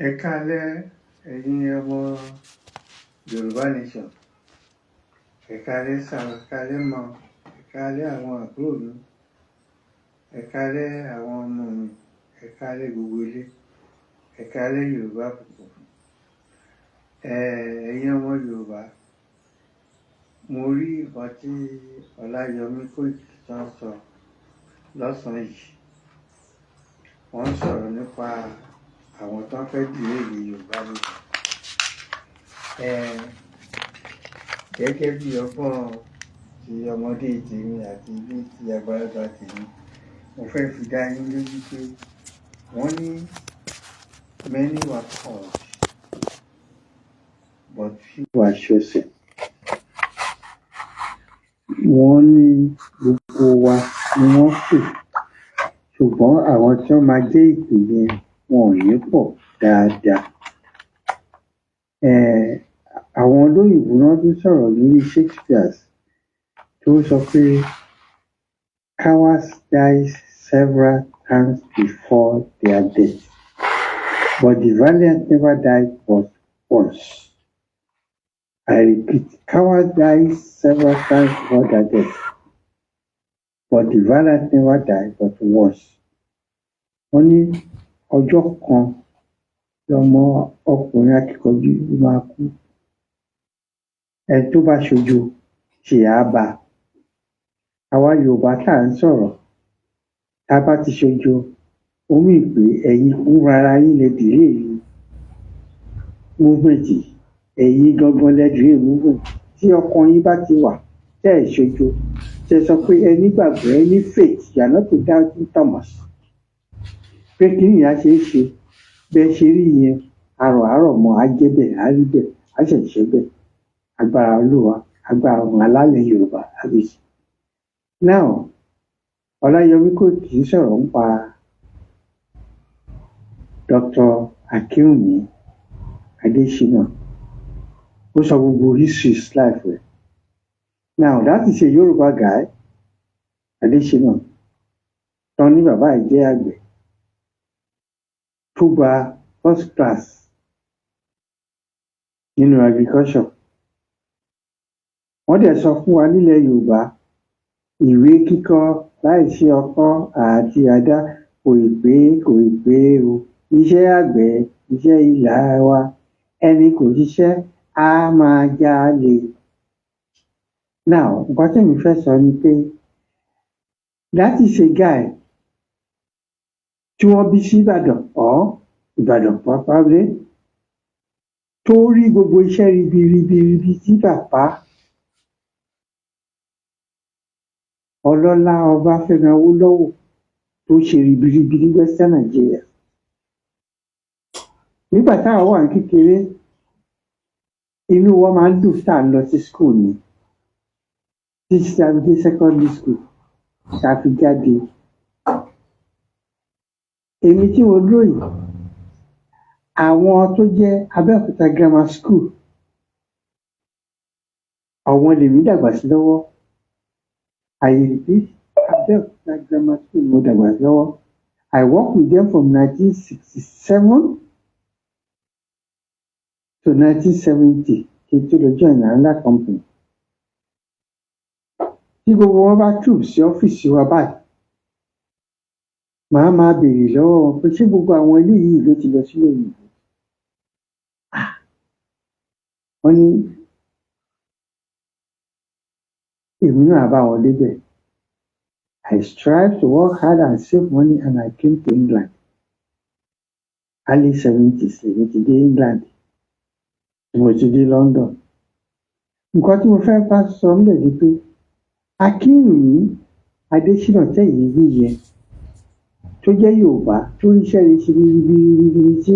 Ẹ káalẹ́, ẹ̀yin ọmọ Yorùbá Nation. Ẹ káalẹ́ sir, ẹ káalẹ́ ma, ẹ káalẹ́ àwọn àbúrò mi, ẹ káalẹ́ àwọn ọmọ mi, ẹ káalẹ́ gbogbo ilé, ẹ káalẹ́ Yorùbá púpọ̀. Ẹ̀yin ọmọ Yorùbá, mo rí nǹkan tí Ọláyọmí Kóìkì tán sọ lọ́sàn-án yìí. Wọ́n ń sọ̀rọ̀ nípa àwọn tó ń fẹ́ delay Yorùbá Nation. Gẹ́gẹ́ bí ọgbọ́n ti ọmọdé tèmi àti bí ti àgbàlagbà tèmi, mo fẹ́ fi dá yín lójú pé wọ́n ní many were called but few were chosen. Wọ́n ní gbogbo wa ni wọ́n pè, ṣùgbọ́n àwọn tí wọ́n máa jẹ́ ìpè yẹn, wọn ò ní pọ̀ dáadáa. Àwọn olóyìnbó náà tún sọ̀rọ̀ lórí Shakespeare tó sọ pé cowards die several times before their death, but the valiant never die but once. I repeat, cowards die several times before their death, but the valiant never die but once. Wọ́n ní ọjọ́ kan lọmọ ọkùnrin akíkanjú máa kú. Ẹni tó bá ṣojo, tiẹ̀ á bá a. Àwa Yorùbá tá à ń sọ̀rọ̀, tá a bá ti ṣojo, ó mean pé ẹ̀yin fúnra ara yín lẹ delay movement yìí. Ẹ̀yin gangan lẹ delay movement. Tí ọkàn yín bá ti wà, tẹ́ ẹ̀ ṣojo, tẹ́ ẹ sọ pé ẹ nígbàgbọ́, ẹ ní faith, you are not a doubting Thomas, pé kíní yẹn á ṣeé ṣe, bẹ́ẹ̀ ṣe rí yẹn, arọ̀ àárọ̀ mọ́, á jẹ́ bẹ́ẹ̀, á rí bẹ́ẹ̀, á ṣẹ̀ṣẹ̀ bẹ́ẹ̀. Agbára Olúwa, agbára àwọn alálẹ̀ Yorùbá á fi ṣe. Now, Ọláyọmí Kóìkì ń sọ̀rọ̀ nípa Dr. Akínwùmí Adésínà. Ó sọ gbogbo history life rẹ̀. Now, that is a Yorùbá guy, Adésínà, tán ní bàbá ẹ̀ jẹ́ àgbẹ̀ tó gba first class nínú agriculture. Wọ́n dẹ̀ sọ fún wa nílẹ̀ Yorùbá, ìwé kíkọ́ láìsí ọkọ́ àti àdá kò ì pé, kò ì pé o. Iṣẹ́ àgbẹ̀, iṣẹ́ ilà wa, ẹni kò ṣiṣẹ́ á máa jalè. Now, nǹkan témi fẹ́ sọ ni pé that is a guy tí wọ́n bí sí Ìbàdàn or Ìbàdàn probably, tó rí gbogbo iṣẹ́ ribiribi tí bàbá ọlọ́lá Ọbáfẹ́mi Awólọ́wọ̀ tó ṣe ribiribi ní Western Nigeria. Nígbà táwa wà ní kékeré, inú wa máa ń dùn tá à ń lọ sí school ni, títí tá a fi dé secondary school, tá a fi jáde. Èmi tí mo dúró yìí, àwọn tó jẹ́ Abẹ́òkúta Grammar School, àwọn lèmi dàgbà sí lọ́wọ́. I repeat, Abẹ́òkúta Grammar School ni mo dàgbà sí lọ́wọ́. I work with them from 1967 to 1970 kí n tó lọ join another company. Tí gbogbo wọn bá troop sí ọ́fíìsì wa báyìí, màá máa béèrè lọ́wọ́ wọn pé ṣé gbogbo àwọn eléyìí ló ti lọ sílé òyìnbó? Ah! Wọ́n ní èmi náà bá wọn débẹ̀. I strive to work hard and save money and I came to England. Early 70s lèmi ti dé England, tí mo ti dé London. Nǹkan tí mo fẹ́ bá sọ ńbẹ̀ ni pé Akínwùmí Adésínà tẹ́yin wí yẹn, tó jẹ́ Yorùbá, tó ríṣẹ́ ribiribi tí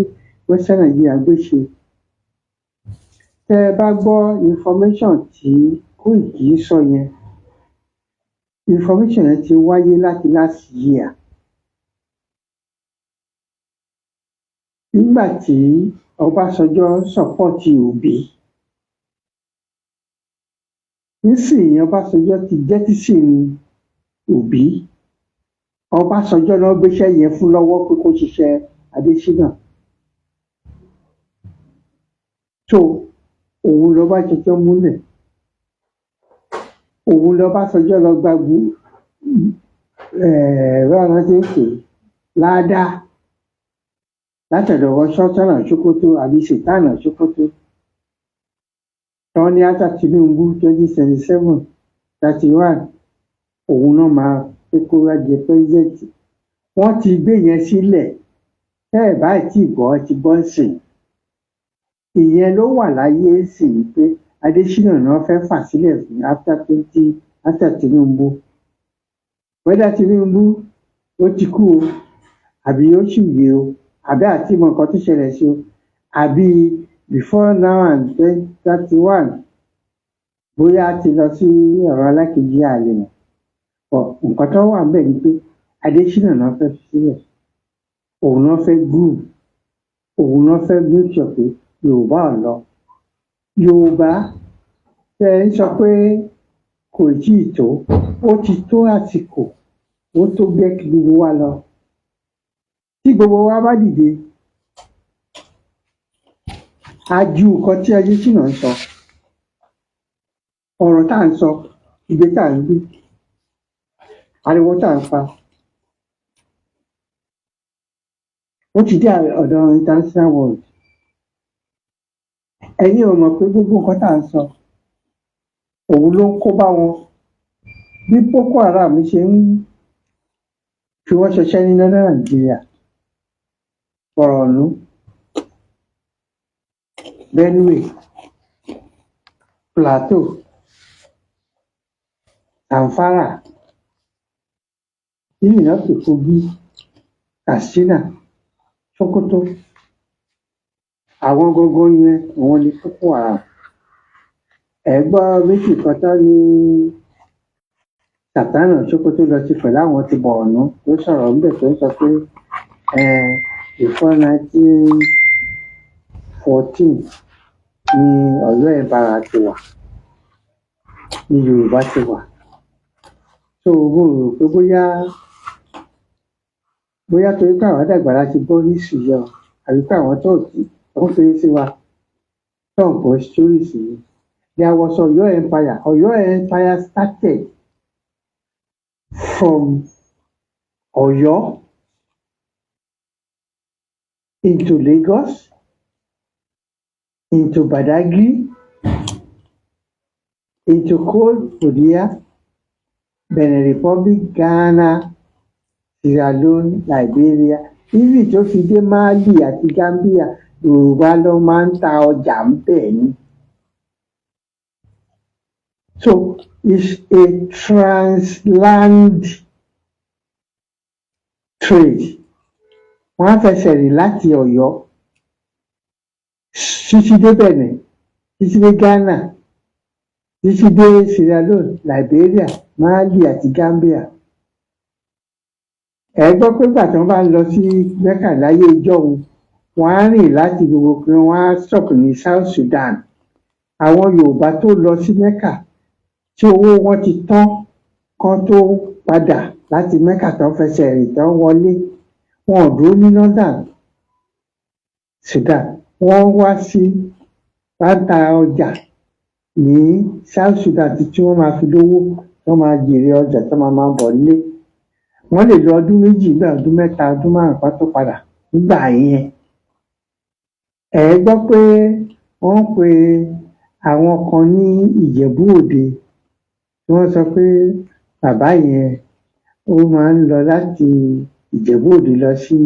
Western Nigeria gbé ṣe, tẹ́ ẹ bá gbọ́ information tí Kóìkì sọ yẹn, information yẹn ti wáyé láti last year. Nígbà tí Ọbásanjọ́ support Òbí, nísìnyí Ọbásanjọ́ ti jettison Òbí. Ọbásanjọ́ náà gbéṣẹ́ yẹn fún lọ́wọ́ pé kó ṣiṣẹ́ Adésínà. So òun lọ́básanjọ́ múlẹ̀, òun lọ́básanjọ́ lọ gba báwo ni wọ́n ṣe ń pè é, láádá látọ̀dọ̀ wọn Sultan Sokoto àbí Sultan Sokoto, tí wọ́n ní after Tinubu 2027, 31, òun náà máa pé kó wá jẹ president. Wọ́n ti gbé yẹn sílẹ̀. Tẹ́ ẹ̀ bá tí ì gbọ́, ẹ ti gbọ́ sìn. Ìyẹn ló wà láyé sìn pé Adésínà náà fẹ́ fà sílẹ̀ fún after Tinubu. Whether Tinubu ó ti kú o, àbí ó sì yè o, àbí àti mọ nǹkan tó ṣẹlẹ̀ sí o, àbí before now and 2031, bóyá a ti lọ sí ọ̀rọ̀ alákejì, àlè mọ̀. But nǹkan tó wà níbẹ̀ ni pé Adésínà náà fẹ́ fi sílẹ̀, òun náà fẹ́ groom, òun náà fẹ́ make sure pé Yorùbá ò lọ. Yorùbá tẹ́ ẹ ń sọ pé kò tíì tó, ó ti tó àsìkò, ó tó gẹ́ kí gbogbo wa lọ. Tí gbogbo wa bá dìde, a ju nǹkan tí Adésínà ń sọ, ọ̀rọ̀ tá à ń sọ, igbe tá à ń gbé, ariwo tá à ń pa, ó ti dé ọ̀dọ̀ international world. Ẹ̀yin ò mọ̀ pé gbogbo nǹkan tá à ń sọ, òun ló ń kó bá wọn. Bí Boko Haram ṣe ń fi wọ́n ṣọṣẹ́ ní northern Nàìjíríà, Borno, Benue, Plateau, Zamfara, even up to Kogi, Katsina, Sokoto, àwọn gangan yẹn, àwọn ni Boko Haram. Ẹ gbọ́ méjì kan tán ní Sultan Sokoto lọ sí pẹ̀lú àwọn ti Borno tó sọ̀rọ̀ ńbẹ̀, tó ń sọ pé before 1914 ní Ọ̀yọ́ Empire ti wà, ní Yorùbá ti wà. So mo rò pé bóyá torí pé àwa dàgbà láti gbọ́ history yẹn o, àbí pé àwọn tó tó ń kéré sí wa tó ń gbọ́ stories yìí. There was Ọ̀yọ́ Empire. Ọ̀yọ́ Empire started from Ọ̀yọ́ into Lagos, into Badagry, into Cote d'Ivoire, Benin Republic, Ghana, Sierra Leone, Liberia, even tó fi dé Mali àti Gambia. Yorùbá ló máa ń ta ọjà ńbẹ̀ ni. So it's a transland trade. Wọ́n á fẹsẹ̀ rìn láti Ọ̀yọ́ títí dé Benin, títí dé Ghana, títí dé Sierra Leone, Liberia, Mali àti Gambia. Ẹ gbọ́ pé ìgbà tí wọ́n bá ń lọ sí Mecca láyé ijọ́un, wọ́n á rìn láti gbogbo pé wọ́n á stop ní South Sudan. Àwọn Yorùbá tó lọ sí Mecca, tí owó wọn ti tán kán tó padà láti Mecca, tán fẹsẹ̀ rìn tán wọlé, wọn ò dúró ní Northern Sudan. Wọ́n wá sí wá ń ta ọjà ní South Sudan títí wọ́n máa fi lówó, wọ́n máa jèrè ọjà tó máa máa bọ̀ nílé. Wọ́n lè lo ọdún 2 níbẹ̀, ọdún 3, ọdún 5 kán tó padà nígbà yẹn. Ẹ gbọ́ pé wọ́n ń pe àwọn kan ní Ìjẹ̀bú Òde, tí wọ́n sọ pé bàbá yẹn, ó máa ń lọ láti Ìjẹ̀bú Òde lọ sí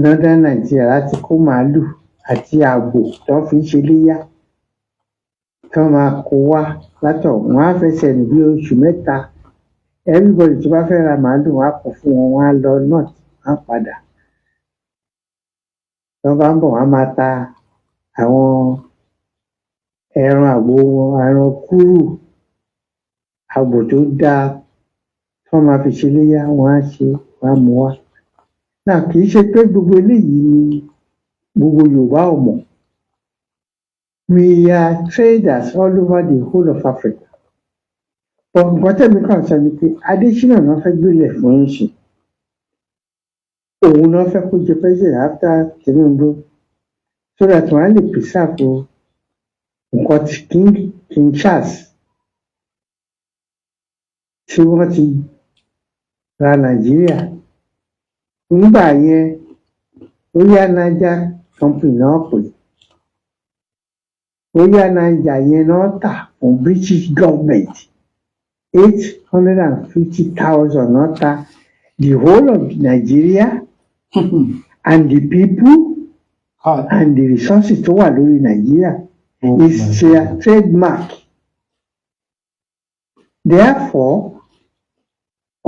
Northern Nigeria láti kó màálù àti àgbò tó fi ń ṣe iléyá, tí wọ́n máa kó wá látọ̀hún. Wọ́n á fẹsẹ̀ rìn bí oṣù 3. Everybody tó bá fẹ́ ra màálù, wọ́n á kó fún wọn, wọ́n á lọ north, wọ́n á padà. Tí wọ́n bá ń bọ̀, wọ́n á máa ta àwọn ẹran àgbò wọn, ẹran kúrù, àgbò tó dáa tí wọ́n máa fi ṣe iléyá, wọ́n á ṣe é, wọ́n á mú wá. Now, kì í ṣe pé gbogbo eléyìí ni gbogbo Yorùbá ò mọ̀. We are traders all over the whole of Africa. But nǹkan tẹ́mi kàn sọ ni pé Adésínà náà fẹ́ gbélẹ̀ fún yín ṣe, òun náà fẹ́ kó jẹ president after Tinubu. So that wọ́n á lè preserve nǹkan tí King Charles, tí wọ́n ti ra Nàìjíríà nígbà yẹn. Royal Niger Company náà pè. Royal Niger yẹn náà tà fún British government. 850,000 náà ta the whole of Nigeria and the people and the resources tó wà lórí Nàìjíríà is their trademark. Therefore,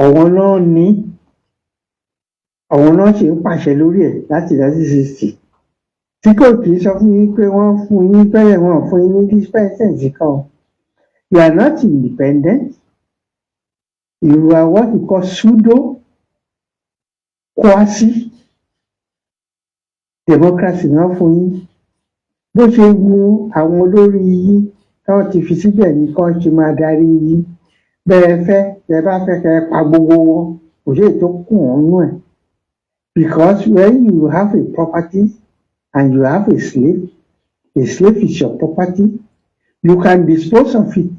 àwọn náà ní, àwọn náà ṣe ń pàṣẹ lórí ẹ̀ láti 1960, tí kò kì í sọ fún yín pé wọ́n fún yín bẹ́ẹ̀, wọ́n fún yín ní dispensary kan. You are not independent. You are what you call pseudo quasi democracy náà fún yín. Bó ṣe wu àwọn olórí yín tí wọ́n ti fi síbẹ̀ ní kán ṣe máa darí yín. Bẹ́ẹ̀ fẹ́, tẹ́ bá fẹ́ kẹ́ ẹ pa gbogbo wọn, kò sí èyí tó kù wọ́n nú ẹ̀, because when you have a property and you have a slave, a slave is your property. You can dispose of it,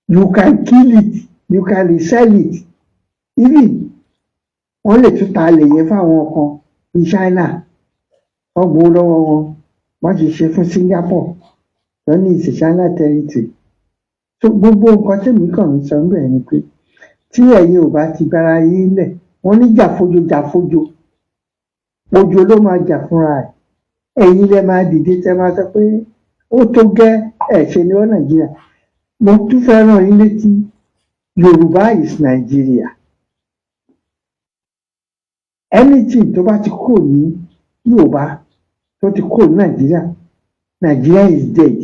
you can kill it, you can resell it. Even wọ́n lè tún ta ilẹ̀ yẹn fáwọn kan ní China, wọ́n gbowó lọ́wọ́ wọn. Wọ́n ti ṣe fún Singapore, wọ́n ní ìsì China territory. So gbogbo nǹkan tèmi kàn ń sọ níbẹ̀ ni pé tí ẹ̀yin ò bá ti gbára yín lẹ̀, wọ́n ní jàfojo jàfojo, ojo ló máa jà fúnra ẹ̀. Ẹ̀yin lẹ máa dìde, tẹ́ máa sọ pé ó tó gẹ́. Ẹ̀ ṣe ní wọ́n Nàìjíríà. Mo tún fẹ́ rán yín létí, Yorùbá is Nigeria. Anything tó bá ti kúrò ní Yorùbá, tó ti kúrò ní Nàìjíríà, Nigeria is dead.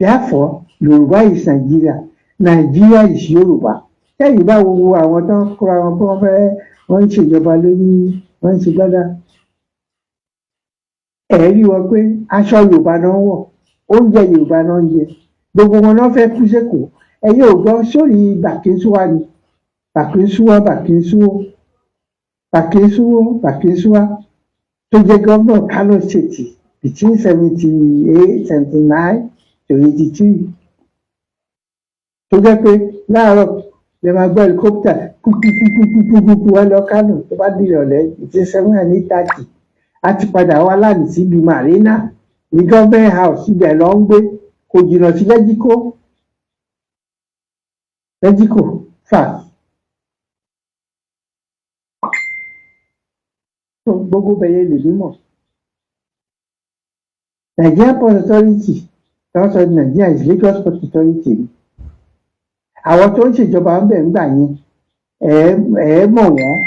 Therefore, Yorùbá is Nigeria, Nigeria is Yorùbá. Tẹ́yìn bá wo àwọn tó ń kóra wọn pé wọ́n fẹ́, wọ́n ń ṣèjọba lórí, wọ́n ń ṣe gbádà, ẹ̀ rí wọn pé aṣọ Yorùbá náà ń wọ̀, oúnjẹ Yorùbá náà ń jẹ, gbogbo wọn náà fẹ́ kú sÉkòó. Ẹ̀yin ò gbọ́ sórí Bàkínsúwá ni Bàkínsúwá, Bàkínsúwó, Bàkínsúwó, Bàkínsúwá tó jẹ́ gómìnà Kano State between 78, 79 to 83, tó jẹ́ pé láàárọ̀ lè máa gbọ́ helicopter kúkúkúkúkúkú wá lọ Kano, tó bá di ìrọ̀lẹ́ between 7 and 8:30, a ti padà wá láti síbi Marina ní Government House. Ibẹ̀ lọ ń gbé, kò jìnnà sí LegCo, LegCo flat. So gbogbo bẹ̀yẹ lèmi mọ̀. Nigeria Port Authority tí wọ́n sọ ní Nigeria is Lagos Port Authority. Àwọn tó ń ṣèjọba ń bẹ̀ ń gbà yẹn, ẹ̀ ẹ̀ mọ̀ wọ́n.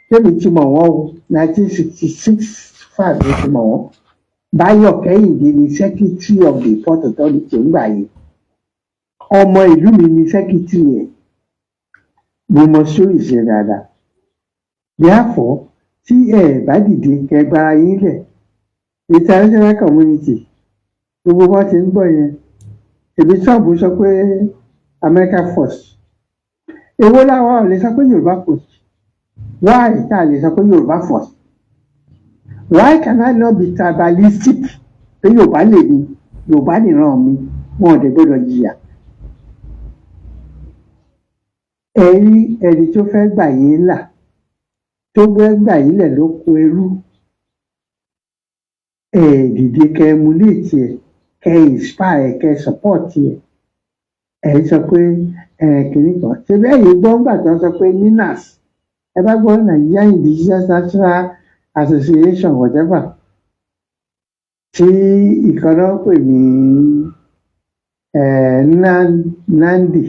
Tẹ́mi ti mọ̀ wọ́n o, 1966 five ló ti mọ̀ wọ́n. Báyọ̀ Kẹ́hìndé ni secretary of the Port Authority ńgbà yẹn. Ọmọ ìlú mi ni secretary ẹ̀. Mo mọ stories yẹn dáadáa. Therefore, tí ẹ bá dìde kẹ́ gbára yín lẹ̀, international community, gbogbo wọn ti ń gbọ́ yẹn. Èmi Trump sọ pé America first, èwo làwọn ò lè sọ pé Yorùbá first? Why tá a lè sọ pé Yorùbá first? Why can I not be tribalistic pé Yorùbá lè ní, Yorùbá nìran mi, wọn ò dẹ̀ gbọ́dọ̀ jìyà? Ẹ rí ẹni tó fẹ́ gbà yín là, tó fẹ́ gbà yín lẹ̀ lóko ẹrú, ẹ dìde kẹ́ emulate ẹ, kẹ́ inspire ẹ, kẹ́ support ẹ. Ẹ sọ pé ẹ kìnnì kan ṣe bẹ́ẹ̀ yìí gbọ́ ńgbà tó ń sọ pé NINAS, ẹ bá gbọ́ Nigerian Indigenous National Association, whatever, tí ìkan náà pè ní Nnamdi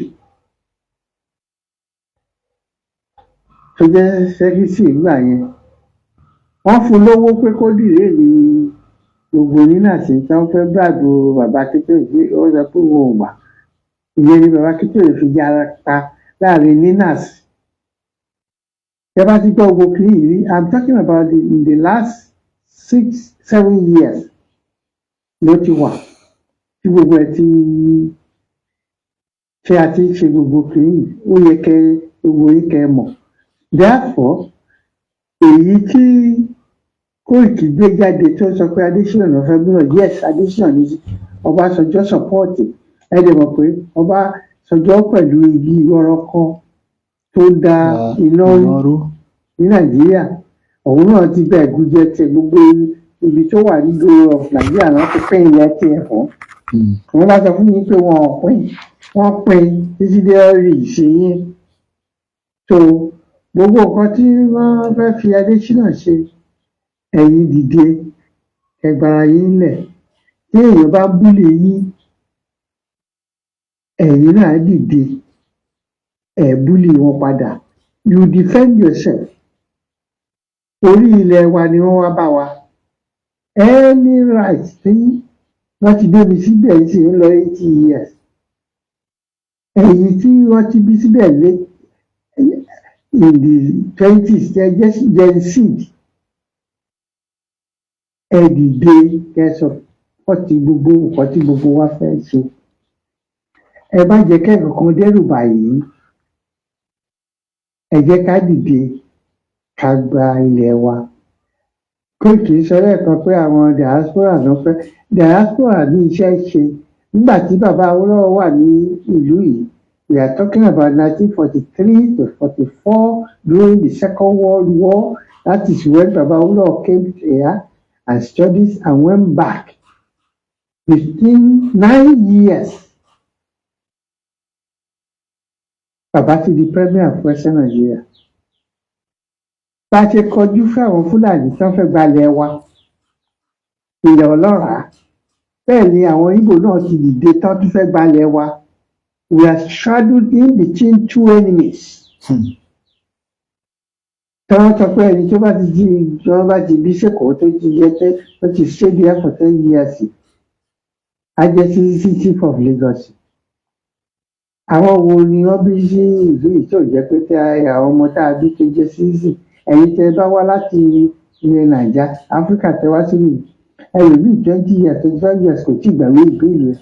tó jẹ́ secretary nígbà yẹn, wọ́n fún lówó pé kó dìde ní gbogbo NINAS tí wọ́n fẹ́ bribe bàbá Akíntóyè, pé ó sọ pé òun ò gbà. Ìyẹn ni bàbá Akíntóyè fi yára pa láàrin NINAS. Ẹ bá ti gbọ́ gbogbo kìíní yìí rí, I'm talking about in the last 6, 7 years ló ti wà tí gbogbo ẹ ti ṣe àti ṣe gbogbo kìíní yìí. Ó yẹ kẹ́ gbogbo yín kẹ́ mọ̀. Therefore, èyí tí Kóìkì gbé jáde tó sọ pé Adésínà ló fẹ́ gbúdọ̀. Yes, Adésínà ní Ọbásanjọ́ support. Ẹ dẹ̀ mọ̀ pé Ọbásanjọ́ pẹ̀lú igi wọ́rọ́kọ́ tó da iná rú ní Nàìjíríà, òun náà ti gba ẹ̀gúnjẹ tiẹ̀. Gbogbo ibi tó wà ní gbòòrò of Nàìjíríà náà ti pín ilẹ̀ tiẹ̀ fún. Wọ́n bá sọ fún mi pé wọ́n ò pín, wọ́n pín títí dé orí ìṣèyí. So gbogbo nǹkan tí wọ́n fẹ́ fi Adésínà ṣe, ẹ̀yin dìde, ẹ gbára yín lẹ̀. Tí èèyàn bá bully yín, ẹ̀yin náà dìde, ẹ bully wọn padà. You defend yourself. Orí ilẹ̀ wa ni wọ́n wá bá wa. Any right tí wọ́n ti gbé mi síbẹ̀ sì ń lọ 80 years. Ẹ̀yin tí wọ́n ti bí síbẹ̀ lé in the 20s, tẹ́ jẹ́ Gen Z, ẹ dìde, kẹ́ support gbogbo nǹkan tí gbogbo wa fẹ́ ṣe. Ẹ má jẹ́ kẹ́nìkan dẹ́rù bà yín. Ẹ jẹ́ ká dìde, ká gba ilẹ̀ wa. Kóìkì sọ lẹ́ẹ̀kan pé àwọn diaspora ló fẹ́ diaspora ní iṣẹ́ ṣe. Nígbà tí bàbá Awólọ́wọ̀ wà ní ìlú yìí, we are talking about 1943 to 44, during the Second World War. That is when Baba Awólọ́wọ̀ came here and studies and went back. Within 9 years, bàbá ti di premier of Western Nigeria. Bá a ṣe kọjú fún àwọn Fúlàní tí wọ́n fẹ́ gbalẹ̀ wa, ilẹ̀ ọlọ́ràá, bẹ́ẹ̀ ni àwọn Ìgbò náà ti dìde tán tún fẹ́ gbalẹ̀ wa. We are straddled in between two enemies. Tí wọ́n sọ pé ẹni tó bá ti di tí wọ́n bá ti bí sẹ́kọ̀ọ́, tó ti jẹ́ pé ó ti stay there for 10 years, á jẹ́ citizenship of Lagos. Àwọn wo ni wọ́n bí sí ìlú yìí tó jẹ́ pé tí àwọn ọmọ tá a bí tó jẹ́ citizen? Ẹ̀yin tẹ́ bá wá láti ilẹ̀ Nàìjà, Áfíríkà, tẹ́ wá síbí, ẹlòmíì, 20 years, 25 years, kò tíì gbàwé ìgbélú ẹ̀,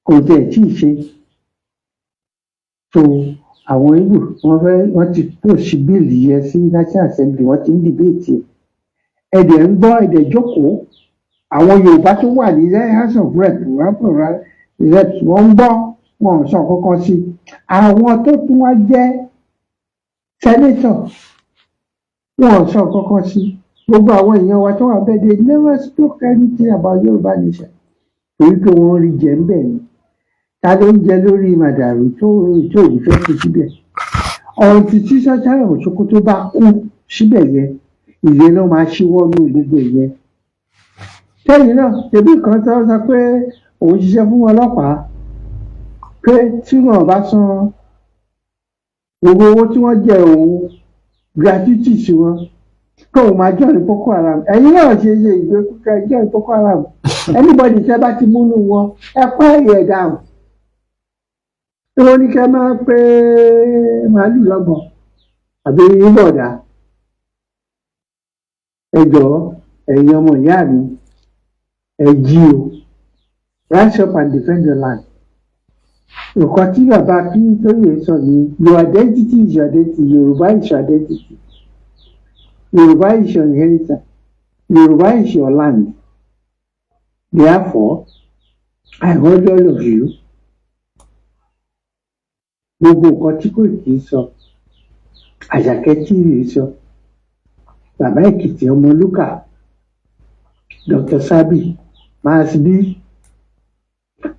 kò tiẹ̀ tíì ṣe. So àwọn Ìgbò, wọ́n fẹ́, wọ́n ti post bill yẹn sí National Assembly, wọ́n ti ń debate ẹ̀. Ẹ dẹ̀ ń gbọ́, ẹ dẹ̀ jókòó. Àwọn Yorùbá tó wà ní House of Rep, wọ́n ń gbọ́, wọn ò sọ kankan sí. Àwọn tó tún wá jẹ́ senator, wọn ò sọ kankan sí. Gbogbo àwọn èèyàn wa tó wà bẹ́ẹ̀, they never spoke anything about Yorùbá nation, torí pé wọ́n rí jẹ ń bẹ̀ ni. Ta ló ń jẹ lórí màdàrú tó ní fẹ́ fi síbẹ̀? Ọ̀hún tí Sultan of Sokoto bá kú síbẹ̀ yẹn, ìyẹn ló máa ṣíwọ́ ní gbogbo ìyẹn. Tẹ́yìn náà, tẹ̀bí kan tó sọ pé òun ṣiṣẹ́ fún ọlọ́pàá, pé tí wọn bá san gbogbo owó tí wọ́n jẹ òun, gratuity sí wọn, kóun máa join Boko Haram. Ẹ̀yin náà ṣe ìgbé join Boko Haram. Anybody tẹ́ bá ti múnú wọn, ẹ pa ẹ̀yẹ̀ dáhùn. Ìwọ ní kẹ́ máa pé màálù lọ́gbọ̀n àbí bọ̀dà. Ẹ jọ̀ọ́, ẹ̀yin ọmọ ìyá mi, ẹ jí o. Rise up and defend your land. Nǹkan tí bàbá Akíntóyè sọ ni, your identity is your identity. Yorùbá is your identity. Yorùbá is your inheritance. Yorùbá is your land. Therefore, I urge all of you, gbogbo nǹkan tí Kòìkì sọ, Àṣàkẹ́ TV sọ, bàbá Èkìtì Ọmọlúkà, Dr. Sabi Masbi,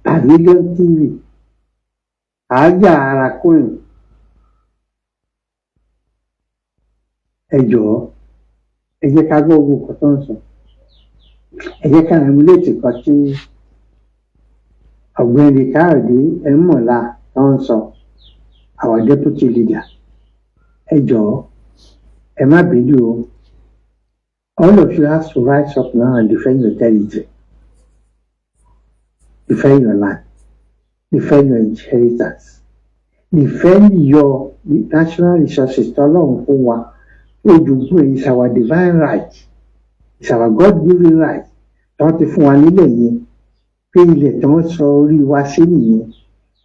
Pavilion TV, Àájà Arakóyìn, ẹ jọ̀ọ́, ẹ jẹ́ ká gbọ́ gbogbo nǹkan tó ń sọ. Ẹ jẹ́ ká emulate nǹkan tí Ọ̀gbẹ́ni Káyọ̀dé Ẹ̀mọ̀lá tó ń sọ, our deputy leader. Ẹ jọ̀ọ́, ẹ má bínú o. All of you have to rise up now and defend your territory, defend your land, defend your inheritance, defend your national resources tọ́lọ́run fún wa. Ojúgbọ́n is our divine right, it's our God-given right tí wọ́n ti fún wa nílẹ̀ yẹn, pé ilẹ̀ tí wọ́n sọ orí wa sí nìyẹn.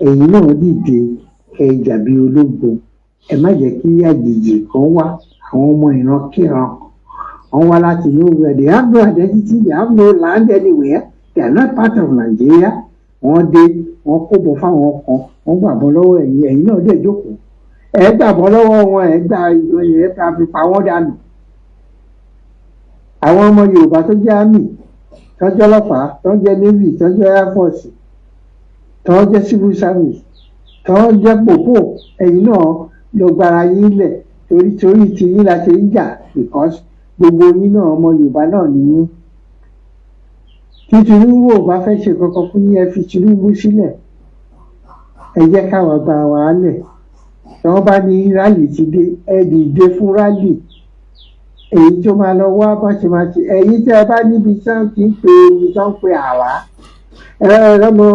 Ẹ̀yin náà dìde, kẹ́ ẹ jà bí ológun. Ẹ má jẹ́ kí àjèjì kan wá, àwọn ọmọ ìrankíran, Wọ́n wá láti nowhere. They have no identity, they have no land anywhere, they are not part of Nigeria. Wọ́n dé, wọ́n kó bọ̀ fáwọn kan, wọ́n gbàbọ̀ lọ́wọ́ ẹ̀yin. Ẹ̀yin náà dẹ̀ jókòó, ẹ gbàbọ̀ lọ́wọ́ wọn, ẹ gba ìjọ yẹn, ẹ fi pa wọ́n dànù. Àwọn ọmọ Yorùbá tó jẹ́ army, tó jẹ́ ọlọ́pàá, tó jẹ́ navy, tó jẹ́ air force, tó jẹ́ civil service, tó jẹ́ pòpò, ẹ̀yin náà lọ gbára yín lẹ̀, torí tí yín la ṣe ń jà, because gbogbo yín náà, ọmọ Yorùbá náà nìyí. Tí Tinubu ò bá fẹ́ ṣe kankan fún yín, ẹ fi Tinubu sílẹ̀, ẹ jẹ́ káwa gba wa lẹ̀. Tí wọ́n bá ní rally ti dé, ẹ dìde fún rally. Èyí tó máa lọ wá bá ṣe máa ṣe, ẹ̀yin tí ẹ bá níbi tí wọ́n ti ń pe ibi tí wọ́n ń pe àrá, ẹ ọmọ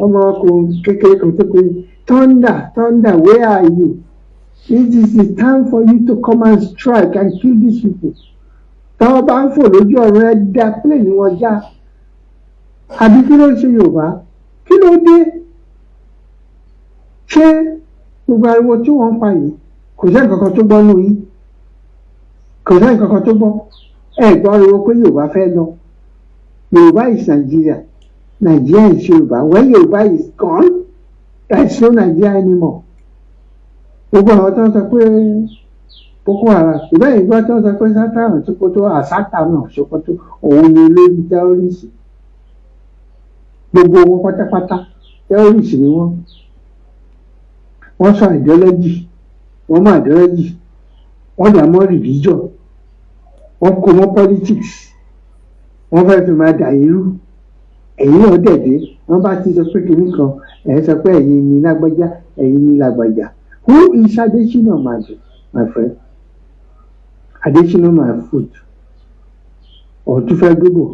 ọmọkùnrin kékeré kan tó pe "Thunder, thunder, where are you? It is the time for you to come and strike and kill these people." Tí wọ́n bá ń fò lójú ọ̀run, ẹ dá plane wọn já. Àbí kí ló ń ṣe Yorùbá? Kí ló dé? Ṣé gbogbo ariwo tí wọ́n ń pa yìí, kò sẹ́ni kankan tó gbọ́ nù yín? Kò sẹ́ni kankan tó gbọ́. Ẹ gbọ́ ariwo pé Yorùbá fẹ́ lọ. Yorùbá is Nigeria, Nigeria is Yorùbá. When Yorùbá is gone, there is no Nigeria anymore. Gbogbo àwọn tó ń sọ pé Boko Haram, ìbẹ́ ìgbọ́ tó ń sọ pé Sultan Sokoto, Sultan Sokoto, òun ni olórí terrorist. Gbogbo wọn pátápátá, terrorist ni wọ́n. Wọ́n sọ ideology, wọ́n mọ ideology, wọ́n dà mọ́ religion, wọ́n kó mọ́ politics, wọ́n fẹ́ fi máa dà yín rú. Ẹ̀yin náà dẹ̀dẹ̀, wọ́n bá ti sọ pé kinní kan, ẹ̀ sọ pé ẹ̀yin ni lágbájá, ẹ̀yin ni lágbájá. Who is Adesina, my friend? Adesina, my foot. Ọ̀tún fẹ́ gbébò,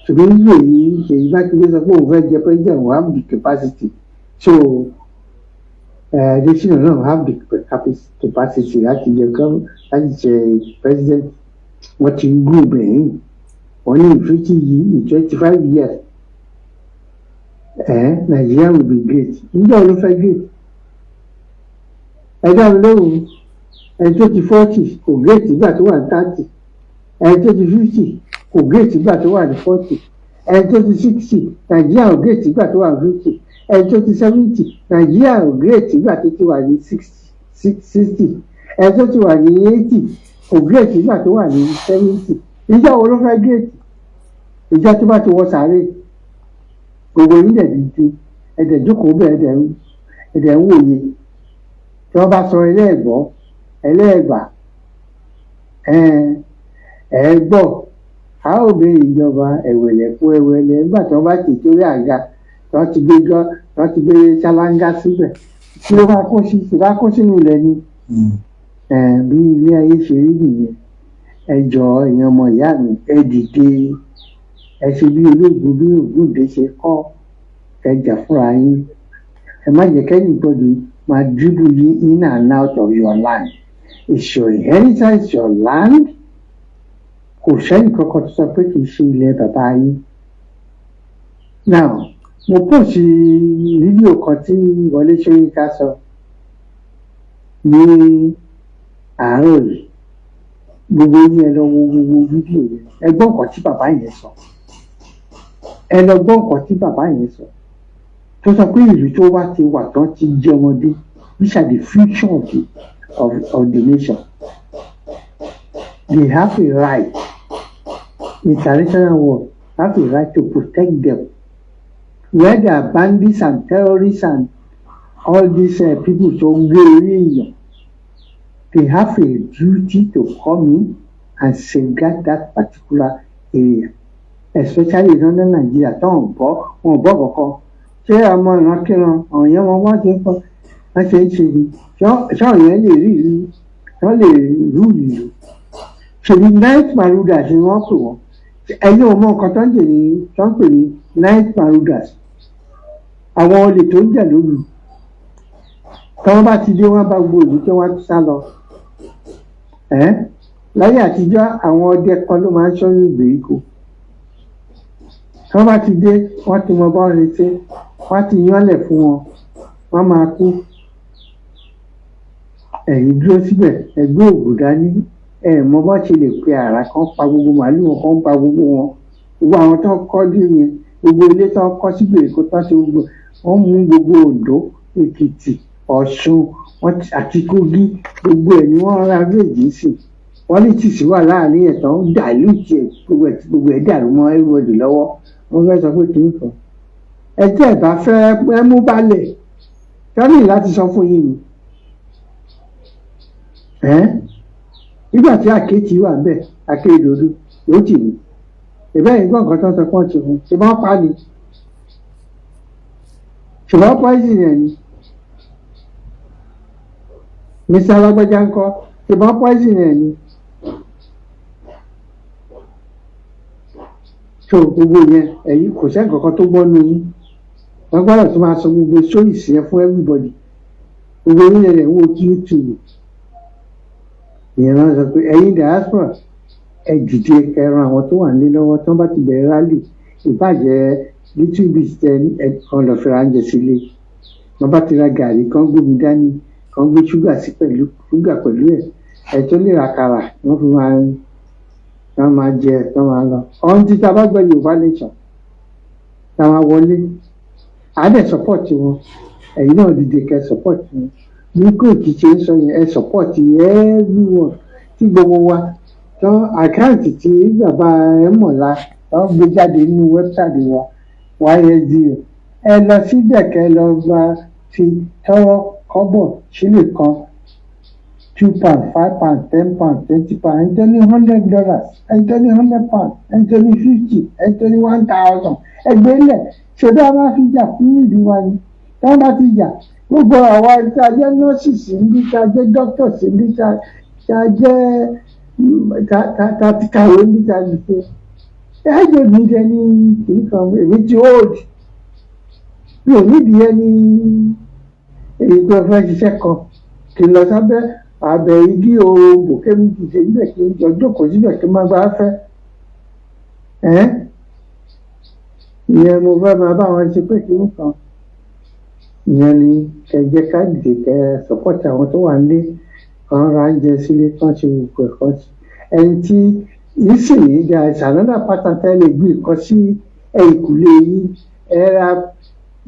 ṣùgbọ́n nígbà èyí, Ṣèyí Mákindé sọ pé òun fẹ́ jẹ president, we have the capacity. So Adesina náà have the capacity láti jẹ gov láti jẹ president. Wọ́n ti ń gùn bẹ̀yìn, wọ́n ní in 50, in 25 years, Nigeria will be great. Nígbà wo ló fẹ́ great? Ẹ dá mi lóhùn. Ẹni tó ti 40 kò great nígbà tó wà ní 30. Ẹni tó ti 50 kò great nígbà tó wà ní 40. Ẹni tó ti 60, Nàìjíríà ò great nígbà tó wà ní 50. Ẹni tó ti 70, Nàìjíríà ò great nígbà tó ti wà ní 60. Ẹni tó ti wà ní 80 kò great nígbà tó wà ní 70. Ìjọ wo ló fẹ́ great? Ìjọ tó bá ti wọ sàárè? Gbogbo yín dẹ̀ dìde, ẹ̀dẹ̀ jókòó bẹ́ẹ̀, ẹ̀dẹ̀ ń wòye. Tí wọ́n bá sọ ẹlẹ́ẹ̀gbọ́ ẹlẹ́ẹ̀gbà, ẹ gbọ́, a ó bẹ ìjọba ẹ̀wẹ̀lẹ̀ fún ẹ̀wẹ̀lẹ̀. Nígbà tí wọ́n bá ti torí àga tí wọ́n ti gbé gán, tí wọ́n ti gbé ṣáláńgá síbẹ̀, kí ló bá kó sí? Ṣe bá kó sínú ilẹ̀ ni. Bí ilé ayé ṣe rí nìyẹn. Ẹ jọ̀ọ́, èèyàn ọmọ ìyá mi, ẹ dìde, ẹ ṣe bí ológun, bí Ògúndé ṣe kọ́. Ẹ jà fúnra yín. Ẹ má jẹ́ kí anybody máa dribble yín in and out of your land. It's your inheritance, your land. Kò sẹ́ni kankan tó sọ pé kì í ṣe ilẹ̀ bàbá yín. Now, mo post fídíò kan tí Wọlé Ṣóyínká sọ ní àárọ̀ yìí. Gbogbo yín, ẹ lọ wo gbogbo fídíò yẹn. Ẹ gbọ́ nǹkan tí bàbá yẹn sọ. Ẹ lọ gbọ́ nǹkan tí bàbá yẹn sọ, tó sọ pé ìlú tó bá ti wà tán ti jẹ́ ọmọdé, these are the future of the nation. They have a right, international world have a right to protect them. Where there are bandits and terrorists and all these people tó ń gbé orí èèyàn, they have a duty to come in and safeguard that particular area, especially in northern Nigeria tó ń gbọ́ wọn ò gbọ́ kankan. Ṣé ọmọ ìrankíran àwọn yẹn, wọn wọ́n ṣe ń kọ́, wọ́n ṣe ń ṣe ni? Ṣé àwọn yẹn lè rí ìlú, wọ́n lè rú ìlú? Ṣèbí night marauders ni wọ́n pè wọ́n. Ẹ̀yin ò mọ nǹkan tó ń jè ní tó ń pè ní night marauders? Àwọn olè tó ń jà lóru. Tí wọ́n bá ti dé, wọ́n bá gbogbo ìlú tí wọ́n sá lọ. Ẹ́ láyé àtijọ́, àwọn ọdẹ kan ló máa ń ṣọ́ ní ìgbèríko. Tí wọ́n bá ti dé, wọ́n ti mọ báwọn ṣe ṣe, wọ́n á ti yánlẹ̀ fún wọn, wọ́n máa kú. Ẹ̀yin dúró síbẹ̀, ẹ gbé òògùn dání. Ẹ Ẹ mọ bá ṣe lè pe àrà kan pa gbogbo màálù wọn, kan pa gbogbo wọn, gbogbo àwọn tó ń kọ́ dé yẹn, gbogbo ilé tó ń kọ́ sí gbèríko tó ń ṣe gbogbo wọn, mú gbogbo Oǹdó, Èkìtì, Ọ̀ṣun àti Kogi, gbogbo ẹ̀ ni wọ́n ra méjì sí. Politics wà láàrin ẹ̀ tán, dilute ẹ̀, gbogbo ẹ̀, gbogbo ẹ̀ dàrú mọ́ everybody lọ́wọ́. Wọ́n fẹ́ sọ pé kì í kan ẹ tẹ́ ẹ bá fẹ́ ẹ mú balẹ̀ tẹ́lẹ̀ láti sọ fún yín ni ẹ́. Nígbà tí Àkẹ́tì wà ń bẹ̀, Akérédolú yóò tì mí ìbẹ́ yìí gbọ́n nǹkan tó ń sọ pé wọ́n ti fún ṣe bá pa ni, ṣùgbọ́n poison ẹ̀ ni. Mr. Alágbájá ńkọ́? Ṣùgbọ́n poison ẹ̀ ni. So gbogbo yẹn, ẹ̀yin kò sẹ́ nǹkan kan tó gbọ́ nù yín. Wọ́n gbọ́dọ̀ tó máa sọ gbogbo stories yẹn fún everybody. Gbogbo yín lẹ̀ ń wo YouTube ìyẹn náà sọ pé ẹ̀yin diaspora, ẹ dìde kẹran àwọn tó wà nílé lọ́wọ́. Tí wọ́n bá ti bẹ̀rẹ̀ rally, ìbàjẹ́ little bit tẹ ẹ kan lọ fẹ́ra oúnjẹ sílé. Wọ́n bá ti ra gàrí kan, gbómi dání kan, gbé ṣúgà sí pẹ̀lú ṣúgà pẹ̀lú ẹ̀, ẹ̀ tó lè ra kàrà wọ́n fi máa wọ́n máa jẹ tó máa lọ ọ̀hún. Tí tá a bá gbọ́ Yorùbá nation, tá a máa wọlé, à á dẹ̀ support wọn. Ẹ̀yin náà dìde kẹ́ support wọn. Bí Koiki ṣe ń sọ yẹn, ẹ support everyone tí gbogbo wa tán. Account tí bàbá ẹ mọ̀lá tán gbé jáde nínú website wa, ysdo, ẹ lọ síbẹ̀ kẹ́ lọ gba fi tọ́rọ́ kọ́bọ̀ sílè kan, £2, £5, £10, £20. Ẹni tó ní $100, ẹni tó ní £100, ẹni tó ní 50, ẹni tó ní 1,000, ẹgbẹ́ lẹ̀ ṣèdá máa fi jà fún ìlú wa ni. Tí wọ́n bá ti jà, gbogbo àwa tá a jẹ́ nurse níbí, tá a jẹ́ doctors níbí, tá a jẹ́ tá a ti kàwé níbí, tá a ti ṣe ẹ jẹ́ mi jẹ́ ní kìíní kan. Èmi ti old, mi ò nídìí ẹni èyí tó fẹ́ ṣiṣẹ́ kan kí n lọ sábẹ́ abẹ́ igi oògùn kémi dìde níbẹ̀, kí n jọ jókòó síbẹ̀, kí n má gbá fẹ́ ẹ́. Ìyẹn mo fẹ́ máa bá wọn ṣe pé kìíní kan. Ìyẹn ni kẹ́ jẹ́ ká dìde, kẹ́ support àwọn tó wà nílé, kan ra oúnjẹ sílé, kan ṣe gbogbo ẹ̀ kan sí ẹni tí nísìnyí. There is another pattern tẹ́ lè gbé nǹkan sí ẹ̀yìnkùlé yín. Ẹ ra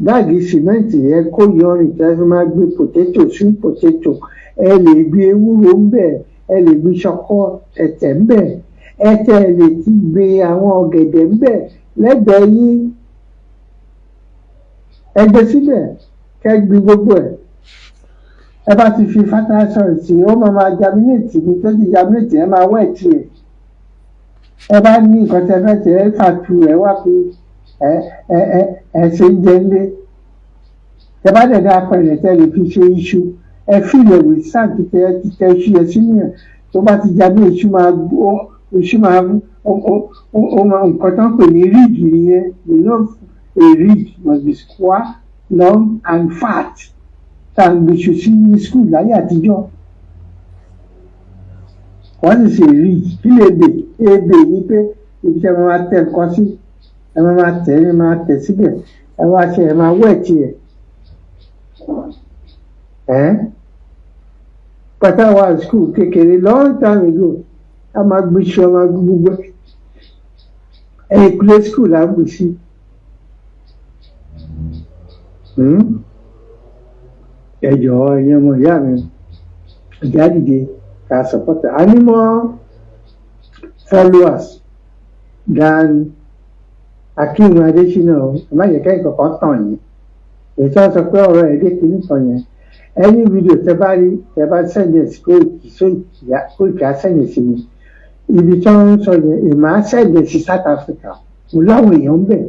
báàgì sìmẹ́ǹtì, ẹ kó yanrìn tẹ́ fi máa gbé potato, sweet potato. Ẹ lè gbé ewúro ńbẹ̀, ẹ lè gbé ṣọkọ ẹ̀tẹ̀ ńbẹ̀, ẹ tẹ́ ẹ lè ti gbé àwọn ọ̀gẹ̀dẹ̀ ńbẹ̀ lẹ́gbẹ̀ẹ́ yín. Ẹ gbé síbẹ̀, kẹ́ gbin gbogbo ẹ̀. Ẹ bá ti fi fertilizer sí, ó máa máa germinate ní. Tó ti germinate, ẹ máa wet ẹ̀. Ẹ bá ní nǹkan tẹ́ fẹ́ tẹ́ ẹ fàtú ẹ wá fi ẹ ẹ ẹ ẹ ṣe ń jẹ ńlé. Ẹ bá dẹ̀ ní apẹ̀rẹ̀ tẹ́ lè fi ṣe iṣu, ẹ fill ẹ̀ with sand, tẹ tẹ iṣu yẹn sínú ẹ̀. Tó bá ti germinate, iṣu máa ó iṣu máa ó ó ó máa nǹkan tó ń pè ní ridge nìyẹn. You know, a ridge must be square, long and fat. Tá à ń gbé iṣu sí ní school láyé àtijọ́, wọ́n sì ṣe ridge. Kí lè bè ebè ní pé ibi tí ẹ máa tẹ nǹkan sí, ẹ máa tẹ, ẹ máa tẹ síbẹ̀, ẹ wá ṣe, ẹ máa wet ẹ̀ ẹ́. Pátá wa school kékeré long time ago, a máa gbé iṣu, a máa gbé gbogbo ẹ̀yìn play school là ń gbé sí. Ẹ jọ̀ọ́, ẹ̀yin ọmọ ìyá mi, ìjà dìde ká support. A ní more followers than Akeem Adésínà o. Ẹ má jẹ́ kẹ́yìn kankan tàn yín. Èyí tí wọ́n sọ pé ọ̀rọ̀ ẹ̀ dé kìíní kan yẹn, any video tẹ bá rí, tẹ bá send ẹ̀ sí Koiki, Koiki á send ẹ̀ sí mi. Ibi tí wọ́n ń sọ yẹn, èmi á send ẹ̀ sí South Africa. Mo láwọn èèyàn ń bẹ̀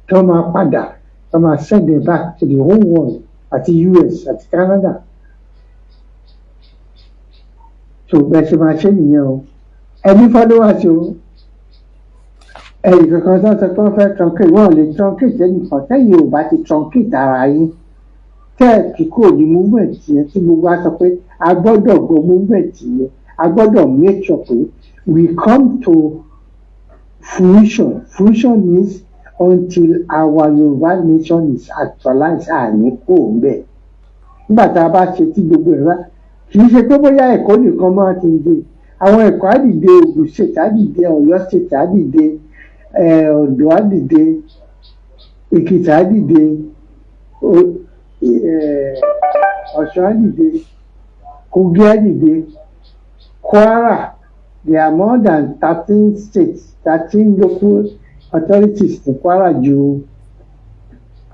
tí wọ́n máa padà, tí wọ́n máa send ẹ̀ back to the whole world, àti US àti Canada. So bẹ́ẹ̀ ṣe máa ṣe nìyẹn o. Ẹni followers o, ẹnì kankan tó sọ pé wọ́n fẹ́ truncate, wọ́n ò lè truncate ẹnìkan tẹ́yìn ò bá ti truncate ara yín, tẹ́ ẹ̀ kí kúrò ní movement yẹn. Tí gbogbo wa sọ pé a gbọ́dọ̀ go movement yẹn, a gbọ́dọ̀ make sure pé we come to fruition. Fruition means until our Yorùbá nation is actualized, àní kò ń bẹ̀. Nígbà tá a bá ṣe tí gbogbo ẹ̀ bá, kì í ṣe pé bóyá ẹ̀kọ́ nìkan máa ti dé. Àwọn Èkó á dìde, Ògùn State á dìde, Ọ̀yọ́ State á dìde, Oǹdó á dìde, Èkìtì á dìde, Ọ̀ṣun á dìde, Kogi á dìde, Kwara. There are more than 13 states, 13 local authorities ní Kwara ju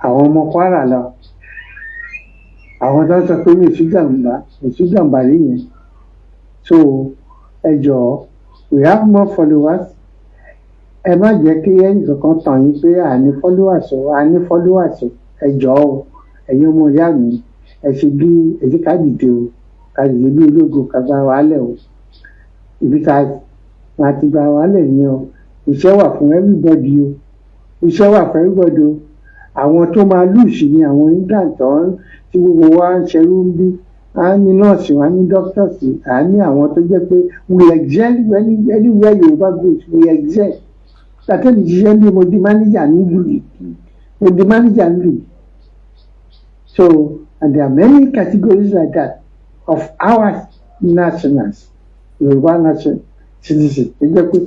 àwọn ọmọ Kwara lọ. Àwọn tó ń sọ pé Mèsúgàmbá nìyẹn. So ẹ jọ̀ọ́, we have more followers. Ẹ má jẹ́ kí ẹnìkankan tàn yín pé à ní followers o, à ní followers o. Ẹ jọ̀ọ́ o, ẹ̀yin ọmọ ìyá mi, ẹ ṣe bí ẹ jẹ́ ká dìde o, ká dìde bí ológo, ká gba wàhálẹ̀ o. Ibi tá a ti gba wàhálẹ̀ ni o. Iṣẹ́ wà fún everybody o, iṣẹ́ wà fún everybody o. Àwọn tó máa lose ni àwọn England tó ń tí gbogbo wa ń ṣerú ń bí. À ní nọ́ọ̀sì, wà ní doctors, à ní àwọn tó jẹ́ pé we excel anywhere Yorùbá goes, we excel. Tàtẹ́lì ṣiṣẹ́ bí mo di manager nílùú yìí, mo di manager nílùú yìí. So, and there are many categories like that of our nationals, Yorùbá nation citizens, tó jẹ́ pé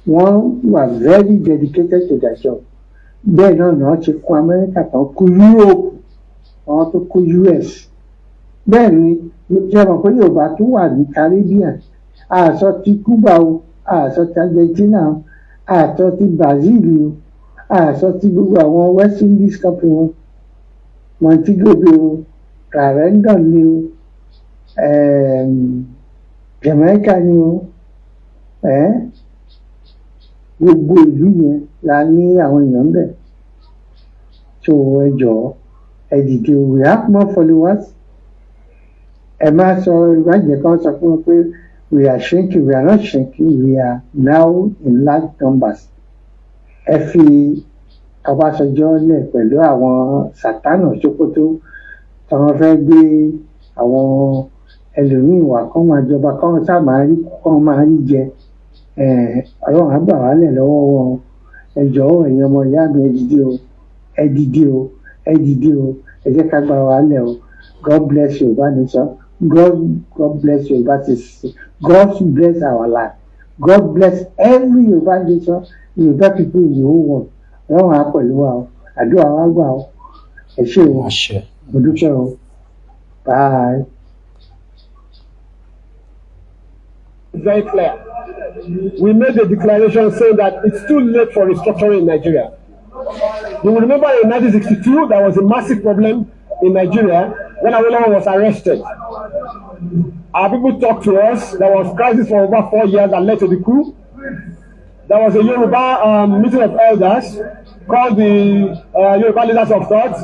wọ́n wà very dedicated to their job. Bẹ́ẹ̀ náà náà ṣe kún Amẹ́ríkà tán, kún Europe, àwọn tó kún US. Bẹ́ẹ̀ ni ṣe mọ̀ pé Yorùbá tó wà ní Caribbean, àṣọ ti Cuba o, àṣọ ti Argentina o, àṣọ ti Brazil o, àṣọ ti gbogbo àwọn West Indies country wọn, Montego Bay o, Clarendon ni o, Jamaica ni o, gbogbo ìlú yẹn la ní àwọn èèyàn bẹ̀. So ẹ jọ̀ọ́, ẹ dìde o, we have more followers. Ẹ má sọ, ẹ má jẹ́ kó sọ fún wọn pé we are shrinking. We are not shrinking. We are now in large numbers. Ẹ fi Ọbásanjọ́ lẹ̀ pẹ̀lú àwọn Sátánà Sókótó tí wọ́n fẹ́ gbé àwọn ẹlòmíín wá kán máa jọba, kán sá máa rí, kán máa rí jẹ. Ọlọ́run á gbà wálẹ̀ lọ́wọ́ wọn. Ẹ jọ̀ọ́, ẹ̀yin ọmọ ìyá mi, ẹ dìde o, ẹ dìde o, ẹ dìde o. Ẹ jẹ́ ká gbà wálẹ̀ o. God bless Yorùbá nation. God bless Yorùbá citizen. God bless our land. God bless every Yorùbá nation, Yorùbá people in the whole world. Ọlọ́run á pẹ̀lú wa o, àdúrà wa gbà o. Ẹ ṣé o. Àṣẹ. Mo dúpẹ́ o. Bye. Very clear. We made a declaration saying that it's too late for restructuring in Nigeria. You will remember in 1962, there was a massive problem in Nigeria when Awolowo was arrested. Our people talked to us. There was crisis for over 4 years that led to the coup. There was a Yoruba meeting of elders called the Yoruba Leaders of Thought.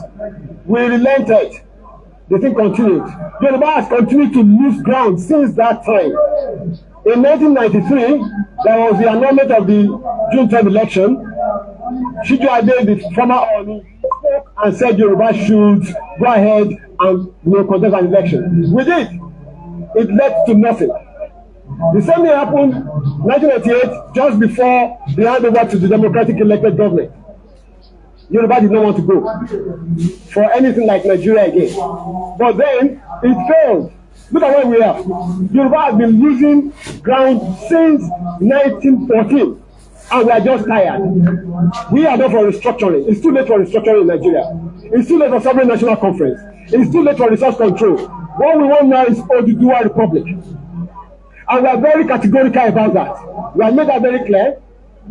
We relented. The thing continued. Yoruba has continued to lose ground since that time. In 1993, there was the annulment of the June 10 election. Sijuade, the former Ooni, spoke and said Yoruba should go ahead and contest an election. We did. It led to nothing. The same thing happened 1988, just before the handover to the democratic elected government. Yoruba did not want to go for anything like Nigeria again. But then it failed. Look at where we are. Yoruba has been losing ground since 1914, and we are just tired. We are not for restructuring. It's too late for restructuring in Nigeria. It's too late for sovereign national conference. It's too late for resource control. What we want now is Oduduwa Republic. And we are very categorical about that. We have made that very clear.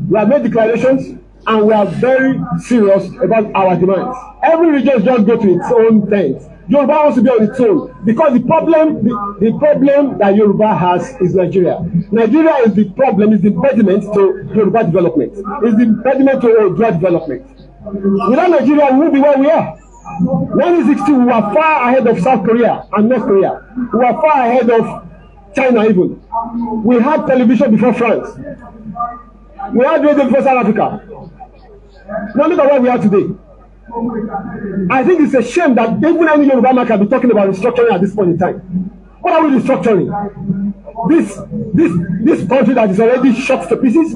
We have made declarations and we are very serious about our demands. Every region just go to its own tent. Yoruba wants to be on its own because the problem that Yoruba has is Nigeria. Nigeria is the problem, is the impediment to Yoruba development. Is the impediment to Oodua development. Without Nigeria, we won't be where we are. 1960, we were far ahead of South Korea and North Korea. We were far ahead of China even. We had television before France. We had radio before South Africa. Now look at where we are today. I think it's a shame that even any Yoruba man can be talking about restructuring at this point in time. What are we restructuring? This country that is already shot to pieces?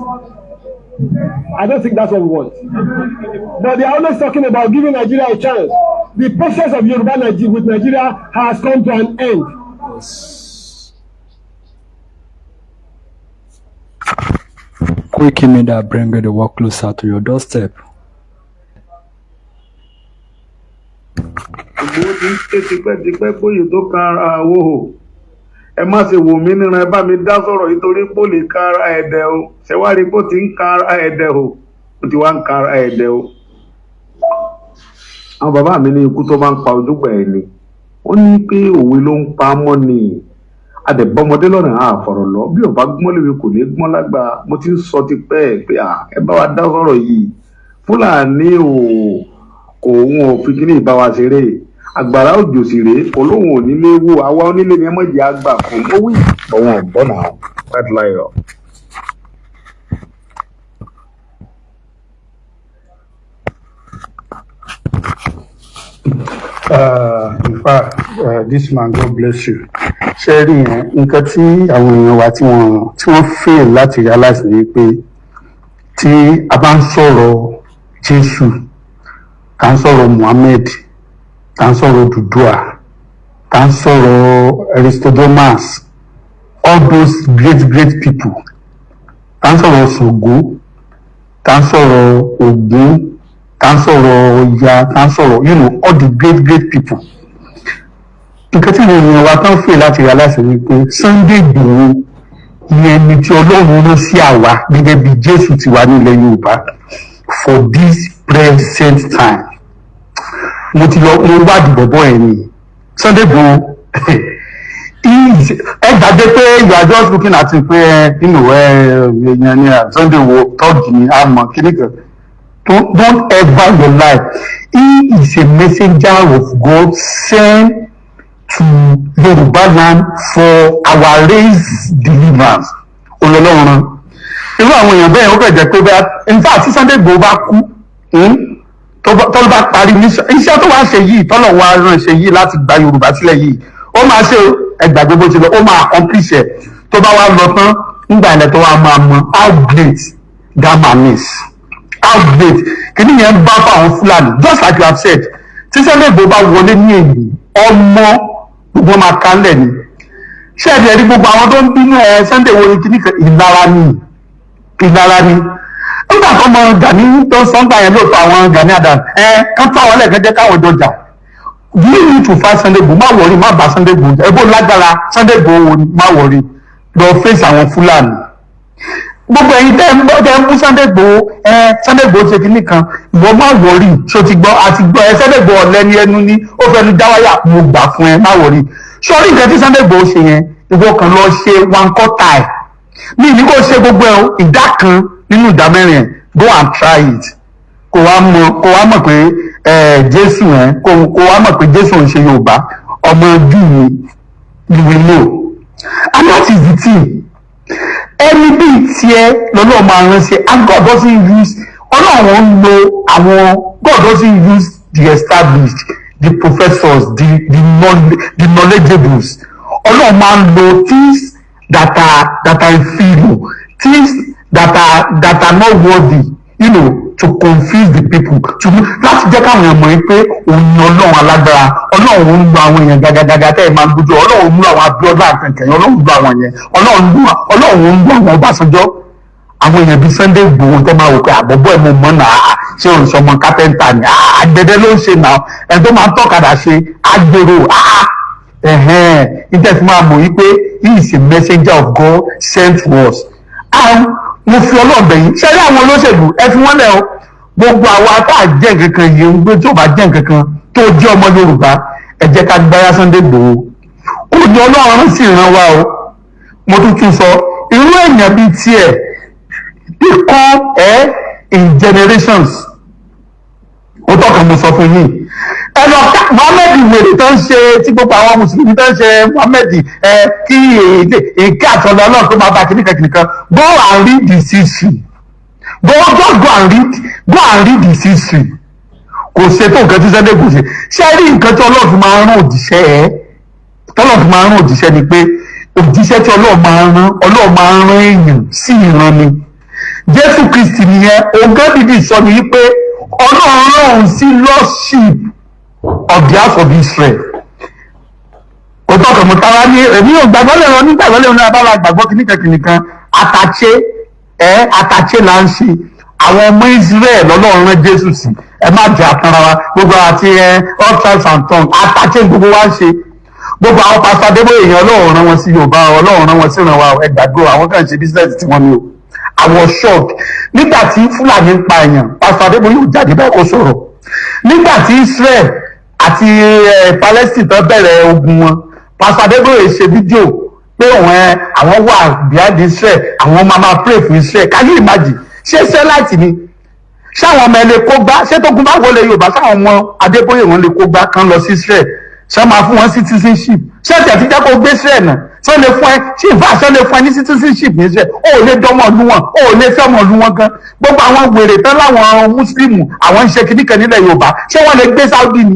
I don't think that's what we want. But they are always talking about giving Nigeria a chance. The process of Yoruba Nigeria with Nigeria has come to an end. Yes. Koiki Media, bringing the work closer to your doorstep. Ìgbòho ti ń ké tipẹ́tipẹ́ kóyè tó kan ara àwo o. Ẹ má ṣe wò mí níran, ẹ bá mi dá sọ̀rọ̀ yìí torí pò lè kan ara ẹ̀dẹ̀ o. Ṣe wá rí i pé ó ti ń kan ara ẹ̀dẹ̀ o? Ó ti wá ń kan ara ẹ̀dẹ̀ o. Àwọn bàbá mi ní ikú tó máa ń pa ojúgbà ẹ̀ ni wọ́n ní pé òwe ló ń pa á mọ́ ni adẹ̀bọ́mọdé lọ́nà àfọ̀rọ̀ lọ bí ọba gbọ́n léwe kò ní gbọ́n lágbà. Mo ti ń sọ tipẹ́ pé ẹ bá wa dá sọ̀rọ̀ yìí. Fúlàní ò kò wọn ò fi kíní ìbá wa ṣeré. Àgbàrá òjò sì rèé, kò lóun ò nílé wò. Àwa onílé ni ẹ mọ̀ jẹ́ àgbà fún ó wí. Ọ̀wọ́n ọ̀gbọ́n náà white lion. In fact, this man, God bless you. Ṣé rí yẹn, nǹkan tí àwọn èèyàn wa tí wọ́n fail láti realize ni pé tí a bá ń sọ̀rọ̀ Jésù, tá ń sọ̀rọ̀ Muhammad, tá ń sọ̀rọ̀ Odùduwà, tá ń sọ̀rọ̀ Aristodemus, all those great great people, tá ń sọ̀rọ̀ Ṣàngó, tá ń sọ̀rọ̀ Ògún, tá ń sọ̀rọ̀ Ọya, tá ń sọ̀rọ̀ all the great great people, nǹkan tí àwọn èèyàn wa tán fail láti realize ni pé Sunday Igboho ni ẹni tí Ọlọ́run rán sí àwa gẹ́gẹ́ bí Jésù ti wà nílẹ̀ Yorùbá for this present time. Mo ti lọ, mo wádìí bọ̀bọ̀ ẹ̀ ni Sunday Igboho. Ẹ gbàgbé pé you are just looking at it pé ẹ èèyàn ni Sunday wo tọ́ọ̀gì ni àmọ́ kíní kan. Don't ever your life, he is a messenger of God sent to Yorùbá land for our race deliverance. Olọ́lọ́run irú àwọn èèyàn bẹ́ẹ̀, ó kàn jẹ́ pé bẹ́ẹ̀. In fact, tí Sunday Igboho bá kú, tó bá parí iṣẹ́ tó wá ṣe yìí, tọ́lọ̀ wá rán ṣe yìí láti gba Yorùbá sílẹ̀ yìí, ó máa ṣe. Ẹgbàgbé bó ti lọ, ó máa accomplish ẹ̀. Tó bá wá lọ tán nígbà ilẹ̀ tó wá máa mọ how great that man is, how great kìíní yẹn ń bá fáwọn Fúlàní. Just like you have said, tí Sunday Igboho bá wọlé ní èyí, ọmọ gbogbo máa kálẹ̀ ni. Ṣé ẹ̀dẹ̀ rí gbogbo àwọn tó ń bínú ẹ Sunday wo ni kìíní kan? Ìlara ni, ìlara ni. Nígbà tó mọ Gani tó ń sọ́ngbà yẹn lóòótọ́, àwọn Gani Adams ẹ kán tó àwọn lẹ́ẹ̀kan jẹ́ káwọn jọjà. You need to fight Sunday Igboho. Má worry, má bá Sunday Igboho ẹ bó lágbára. Sunday Igboho, má worry, lọ face àwọn Fúlàní. Gbogbo ẹ̀yin tẹ́ ń bú Sunday Igboho, ẹ Sunday Igboho ṣe kínní kan, ìwọ má worry. Ṣó ti gbọ́? Àti gbọ́ ẹ. Sunday Igboho ọ̀lẹ́ni ẹnu ní ó fẹnu jáwáyà. Mo gbà fún ẹ, má worry. Sọrí nǹkan tí Sunday Igboho ṣe yẹn, ìwọ kan lọ ṣe one quarter ẹ̀. Mi ní kó ṣe gbogbo ẹ o, ìdá kan nínú ìdá mẹ́rin ẹ̀, go and try it. Kó wá mọ̀ pé ẹ Jésù ẹ kó wá mọ̀ pé Jésù ń ṣe Yorùbá, ọmọ Júù ni. You will know, and that is the thing. Ẹni bíi tiẹ̀ lọ́lọ́run máa ránṣẹ́, and God doesn't use, Ọlọ́run ń lo àwọn, God doesn't use the established, the professors, the knowledgeables. Ọlọ́run máa ń lo things that are inferior, things that are not worthy to confuse the people, to láti jẹ́ káwọn èèyàn mọ̀ ẹ́ pé òun ni Ọlọ́run alágbára. Ọlọ́run ń lo àwọn èèyàn gàgàgàgà tẹ́ ẹ̀ máa ń gbójú. Ọlọ́run ń lo àwọn Abíọ́lá àkànkàn, Ọlọ́run ń lo àwọn yẹn, Ọlọ́run ń lo àwọn Ọbásanjọ́, àwọn èèyàn bíi Sunday Igboho tẹ́ máa wò pé àbọ̀bọ̀ ẹ̀ mo mọ̀ náà. Ṣé òun sọmọ kápẹ́ńtà ni? Àgbẹ̀dẹ ló ń ṣe náà, ẹ̀ tó máa ń tọ́kadà ṣe agbèrò ẹ̀hẹ́n. Níta fi máa mọ̀ wípé he is a messenger of God sent to us. And mo fi Ọlọ́run bẹ̀ yín, ṣé rí àwọn olóṣèlú, ẹ fi wọ́n lẹ̀ o. Gbogbo àwa tá a jẹ́ nǹkan kan yìí ń gbé, tí ò bá jẹ́ nǹkan kan tó jẹ́ ọmọ Yorùbá, ẹ jẹ́ ká gbáyà Sunday Igboho. Ó ní Ọlọ́run sì ràn wá o. Mo tún tún sọ, irú èèyàn bíi tiẹ̀, they come in generations. Ó tọ́ka mo sọ fún yín. Ẹ lọ ká Muhammed wèrè tó ń ṣe, tí gbogbo àwọn mùsùlùmí tó ń ṣe Muhammed ẹ kí èké àtọ̀dọ̀ Ọlọ́run tó máa bá kìnnìkan kìnnìkan. Go and read the history. Go, just go and read, go and read the history. Kò ṣe tó nǹkan tí Sunday kò ṣe. Ṣé rí nǹkan tí Ọlọ́run fi máa ń rán òjíṣẹ́ ẹ, tọ́lọ́run fi máa ń rán òjíṣẹ́ ni pé òjíṣẹ́ tí Ọlọ́run máa ń rán, Ọlọ́run máa ń rán èèyàn sí ìran ni. Jésù Kristi nìyẹn. Ògán dìdì sọ ni wípé Ọlọ́run rán òun sí lost sheep of the house of Israel. Ó tọkàn mọ́ tara ní èmi ò gbàgbọ́ lẹ́rọ nígbàgbọ́ lẹ́rọ ní abala gbàgbọ́ kìnnìkan kìnnìkan àtàṣe. Ẹ àtàché là ń ṣe. Àwọn ọmọ Israel lọ́lọ́run rán Jésù sí. Ẹ má jẹ́ àtàrà wa gbogbo àti ẹ all tribes and tongues, àtàché gbogbo wa ń ṣe. Gbogbo àwọn Pastor Adébóyè yẹn, Ọlọ́run rán wọn sí Yorùbá, Ọlọ́run rán wọn sí ìran wa. Ẹ gbàgbé, àwọn kan ṣe business tí wọ́n ní o. Àwọn shock nígbà tí Fúlàní ń pa èèyàn, Pastor Adébóyè ò jáde báyìí kó sọ̀rọ̀. Nígbà tí Israel àti Palestine tó bẹ̀rẹ̀ ogun wọn, Pastor Adébóyè ṣe fídíò pé òun ẹ àwọn wà behind Israel, àwọn máa máa pray fún Israel. Can you imagine? Ṣé Israelite ni? Ṣáwọn ọmọ ẹ lè kó gbá? Ṣé tógun bá wọlé Yorùbá, ṣáwọn ọmọ Adébóyè wọn lè kó gbá kan lọ sí Israel? Ṣé máa fún wọn citizenship? Ṣé tẹ̀ ti jẹ́ kó gbé Israel náà, ṣé lè fún ẹ? Ṣé ìfà ṣé lè fún ẹ ní citizenship ní Israel? Ó ò lè dánmọ̀ ọdún wọn, ó ò lè fẹ́ ọmọ ọdún wọn gan. Gbogbo àwọn wèrè tán láwọn Mùsùlùmù, àwọn ń ṣe kìnnìkan nílẹ̀ Yorùbá, ṣé wọ́n lè gbé Saudi ni?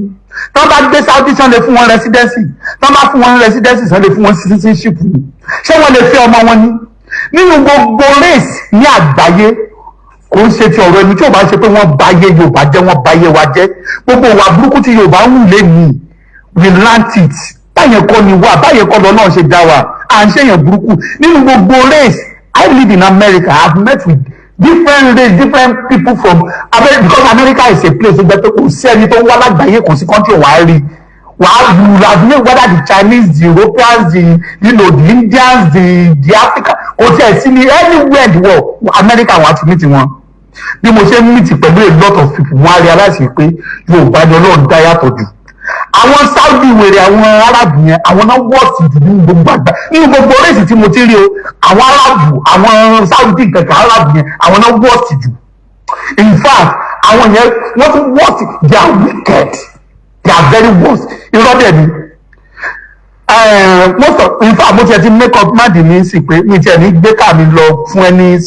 Tán bá gbé Saudi, ṣé lè fún wọn residency? Tán bá fún wọn residency, ṣé lè fún wọn citizenship ni? Ṣé wọ́n lè fẹ́ ọmọ wọn ni? Nínú gbogbo race ní àgbáyé, kò ń ṣe ti ọ̀rọ̀ ẹni tí ò bá ṣe pé wọ́n bà ayé Yorùbá jẹ́, wọ́n bà ayé wa jẹ́. Gbogbo ìwà burúkú tí Yorùbá ń hù lé ní, we learnt it. Báyẹn kọ́ ni wà, báyẹn kọ́ lọ́nà ṣe dá wa. À ń ṣèyàn burúkú nínú gbogbo race. I live in America. I have met with different race, different people from America, because America is a place tó jẹ́ pé kò sí ẹni tó ń wá lágbàáyé, kò sí country wàá rí wàá you have met, whether the Chinese, the Europeans, the you know the Indians, the African, kò tiẹ̀ sí ní anywhere in the world, America wàá ti meet wọn. Bí mo ṣe ń meet pẹ̀lú a lot of people, wọ́n á realize pé Yorùbá ni Ọlọ́run dá yàtọ̀ jù. Àwọn Saudi wèrè, àwọn Arab yẹn, àwọn náà worst jù nínú gbogbo àgbà, nínú gbogbo race tí mo ti rí o. Àwọn Arab, àwọn Saudi kankan, Arab yẹn, àwọn náà worst jù. In fact, àwọn yẹn wọ́n tún worst. They are wicked, they are very worst. Irọ́ dẹ̀ ni. Most of, in fact, mo tiẹ̀ ti make up mind mi sí pé mi tiẹ̀ ní gbé car mi lọ fún any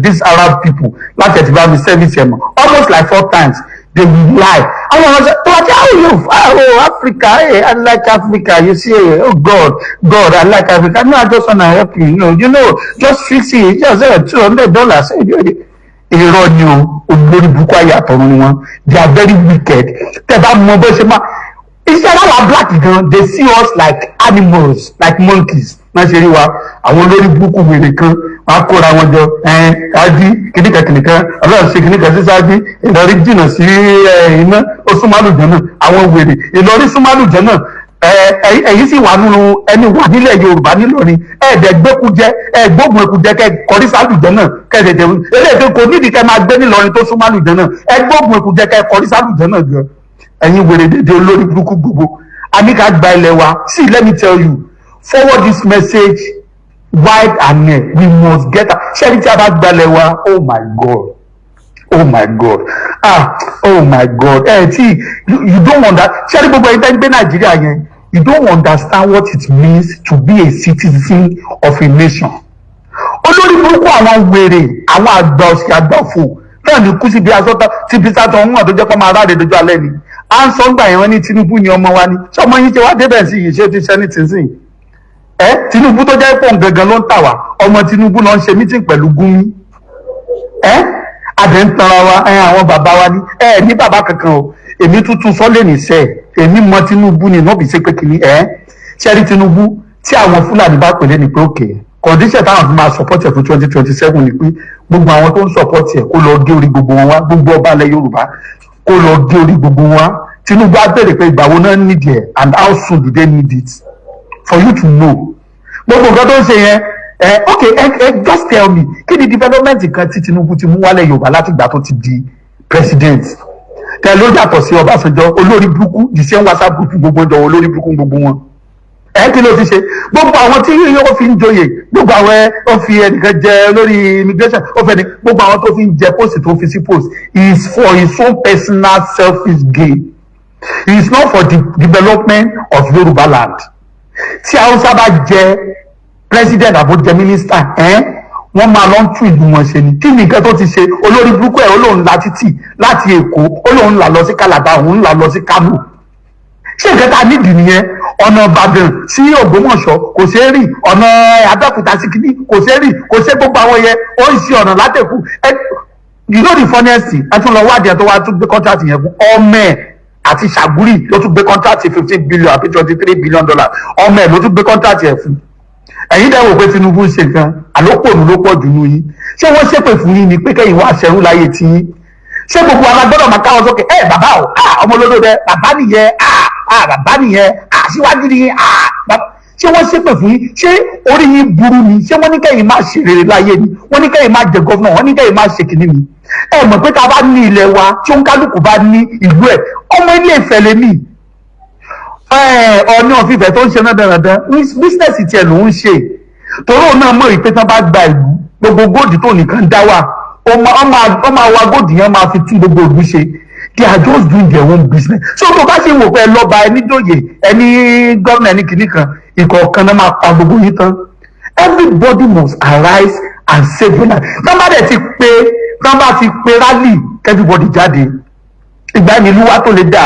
these Arab people láti ẹ̀ ti bá mi service ẹ̀ mọ̀. Almost like four times, they will lie. Àwọn ọ̀rọ̀ sọ tó wá tí, "How you? Oh, Africa, hey, I like Africa, you see. Oh God, God, I like Africa. No, I just wanna help you, just fix it, just $200." Irọ́ ni o. Olórí burúkú ayé àtọ̀run ni wọ́n. They are very wicked. Tẹ́ bá mọ bó ṣe máa iṣẹ́ láwa black gan, they see us like animals, like monkeys. Má ṣe rí wa. Àwọn olórí burúkú wèrè kan, wọn á kóra wọn jọ ẹn kájí kìnìkan kìnìkan, Ọlọ́run ṣe kìnìkan sí sáájú. Ìlọrin jìnnà sí iná, ó súnmọ́ àlùjọ náà. Àwọn wèrè, Ìlọrin súnmọ́ àlùjọ náà. Ẹ̀yin sì wà nínú ẹni wà nílẹ̀ Yorùbá nílọrin, ẹ̀ẹ́dẹ̀ gbẹ́kújẹ, ẹ̀ gbógun ẹkújẹ, kẹ́ kọrí sálùjọ náà, kẹ́ tètè eléyìí tó kò nídìí kẹ́ máa gbé nílọrin tó súnmọ́ àlùjọ náà. Ẹ gbógun ẹkújẹ, kẹ́ kọrí sálùjọ náà gan. Ẹ̀yin wèrè dédé, olórí burúkú gbogbo, a ní ká gba ilẹ̀ wa. See, let me tell you, forward this message wide and near: we must get. Ṣé ẹni tí a bá gbalẹ̀ wa, oh my God, oh my God, ah, oh my God, ẹ tí you don't understand. Ṣé ẹni gbogbo ẹni tẹ́ ń gbé Nàìjíríà yẹn, you don't understand what it means to be a citizen of a nation. Olórí burúkú, àwọn wèrè, àwọn àgbà òsì, àgbà òfò náà ní kú síbi aṣọ tí bí sátọ ń wà tó jẹ́ pé máa ráre dojú alẹ́ ni. À ń sọ ń gbà yẹn, wọ́n ní Tinubu ni ọmọ wa ni. Ṣé ọmọ yín ṣe wá débẹ̀ sí yìí? Ṣé ti ṣẹ́ ní tìǹsìn ẹ? Tinubu tó jẹ́ pọ̀ gangan ló ń tà wá. Ọmọ Tinubu ló ń ṣe meeting pẹ̀lú Gumi. Ẹ adẹ̀ ń tanra wa. Ẹ àwọn bàbá wa ní ẹ ní bàbá kankan o. Èmi tuntun sọ́lé nìṣẹ́, èmi mọ Tinubu ni nọ́ọ̀bì ṣe pé kìíní ẹ ṣẹ́rí Tinubu tí àwọn Fúlàní bá pèlè ní pé òkè condition táwọn fi máa support ẹ̀ fún 2027 ni pé gbogbo àwọn tó ń support ẹ̀, kó lọ gé orí gbogbo wọn wá. Gbogbo ọba ilẹ̀ Yorùbá, kó lọ gé orí gbogbo wọn wá. Tinubu á béèrè pé ìgbà wo náà need ẹ̀ and how soon do they need it, for you to know gbogbo nǹkan tó ń ṣe yẹn. Ẹ ok, ẹ just tell me, kí ni development kan tí Tinubu ti mú wálẹ̀ Yorùbá láti ìgbà tó ti di president tẹ ló yàtọ̀ sí Ọbásanjọ́? Olórí burúkú, the same WhatsApp group gbogbo jọ, olórí burúkú gbogbo wọn. Ẹ kí ló ti ṣe? Gbogbo àwọn tí yóò fi ń joyè, gbogbo àwọn ẹ ó fi ẹnìkan jẹ lórí immigration, ó fẹ́ ni gbogbo àwọn tó fi ń jẹ post, tó fi sí post is for his own personal selfish gain. It is not for the development of Yorùbá land. Tí Hausa bá jẹ president àbó jẹ minister, ẹ wọ́n máa lọ ń tún ìlú wọn ṣe ni. Kí ni nǹkan tó ti ṣe? Olórí burúkú ẹ̀, ó lóun la títì láti Èkó, ó lóun là lọ sí Calabar, òun là lọ sí Kano. Ṣé nǹkan tá a nídìí nìyẹn? Ọ̀nà Ìbàdàn sí Ògbómọ̀ṣọ́ kò ṣeé rìn, ọ̀nà Abẹ́òkúta sí kínní kò ṣeé rìn, kò ṣe gbogbo àwọn yẹn. Ó ń ṣe ọ̀nà látẹ̀kù ẹ. You know the funniest thing? Ẹ tún lọ wádìí ẹ tó wá tún gbé contract yẹn fún ọmọ ẹ àti Ṣàgúrì ló tún gbé contract 15 billion àbí $23 billion. Ọmọ ẹ ló tún gbé contract yẹn fún. Ẹ̀yin dẹ̀ wò pé Tinubu ń ṣe nǹkan àlópònú ló pọ̀ jù nù yín. Ṣé wọ́n ṣépè fún yín ni pé kẹ́yìn wá ṣẹrú láyé tí yín? Ṣé gbogbo wa la gbọ́dọ̀ máa káwọn sókè? Ẹ bàbá o, ah, ọmọ olódò dẹ, bàbá nìyẹn, ah, ah, bàbá nìyẹn, ah, síwájú nìyẹn, ah, bàbá. Ṣé wọ́n ṣépè fún yín? Ṣé orí yín burú ni? Ṣé wọ́n ní kẹ́yìn máa ṣe rere láyé ni? Wọ́n ní kẹ́yìn máa jẹ governor? Wọ́n ní kẹ́yìn máa ṣe kìíní ni? Ẹ mọ̀ pé tá a bá ní ilẹ̀ wa, tí ó ń kálukú bá ní ìlú ẹ̀, ọmọ Ilé Ifẹ̀ lèmi. Ọ̀ní ọ̀fífẹ́ tó ń ṣe náà dandan, business tiẹ̀ ló ń ṣe, torí òun náà mọ̀ wípé tán bá gba ìlú, gbogbo gold tó nìkan dá wà, ó máa wa gold yẹn, máa fi tún gbogbo ìlú ṣe. They are just doing their own business. So tó bá ṣe wò pé ẹ lọ́ba, ẹni dòye, ẹni gómìnà, ẹni kìíní kan, ìkọ̀ọ̀kan náà máa pa gbogbo yín tán. Everybody must arise and save your life. Tán bá dẹ̀ ti pé, tán bá ti pé rally, everybody jáde. Ìgbà yẹn ìlú wa tó lè dà.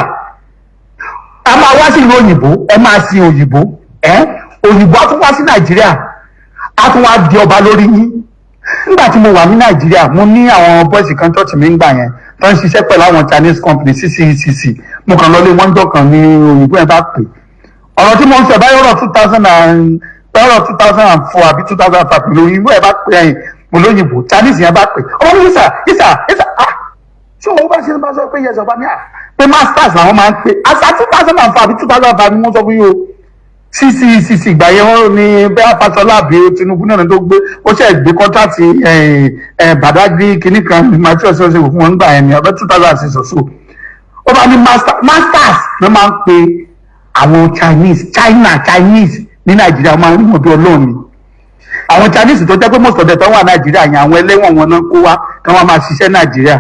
A máa wá sí ìlú òyìnbó, ẹ máa sin òyìnbó. Ẹ òyìnbó á tún wá sí Nàìjíríà, á tún wá di ọba lórí yín. Nígbà tí mo wà ní Nàìjíríà, mo ní àwọn boys kan, church mi ń gbà yẹn, tó ń ṣiṣẹ́ pẹ̀lú àwọn Chinese company CCECC. Mo kàn lọlé wọ́n jọ kan ní òyìnbó yẹn bá pè. Ọ̀rọ̀ tí mo ń sọ báyọ̀, ọ̀rọ̀ two thousand and ọ̀rọ̀ 2004 àbí 2005, lóyìnbó yẹn bá pè. Ẹ̀yìn mo lóyìnbó Chinese yẹn bá pè, ọmọ mi, "Yes, yes, yes." Ah, ṣé òun bá ṣe bá sọ pé yes, ọba ní à pé masters làwọn máa ń pè. Àṣà 2005 àbí 2005 ni wọ́n sọ fún yín o. CCCC ìgbà yẹn, wọ́n ní bẹ́ẹ̀ Fáṣọlá àbí Tinubu náà tó gbé, ó ṣe gbé contract Badagry kìíní kan material ṣe fún wọn gbà yẹn ní ọbẹ̀ 2006 or so. Ó bá ní masters ló máa ń pe àwọn Chinese, China Chinese ní Nàìjíríà. Wọ́n máa ń rí wọn bí Ọlọ́run ni. Àwọn Chinese tó jẹ́ pé most of them tó wà Nàìjíríà yẹn, àwọn ẹlẹ́wọ̀n wọn náà kó wá kí wọ́n máa ṣiṣẹ́ Nàìjíríà,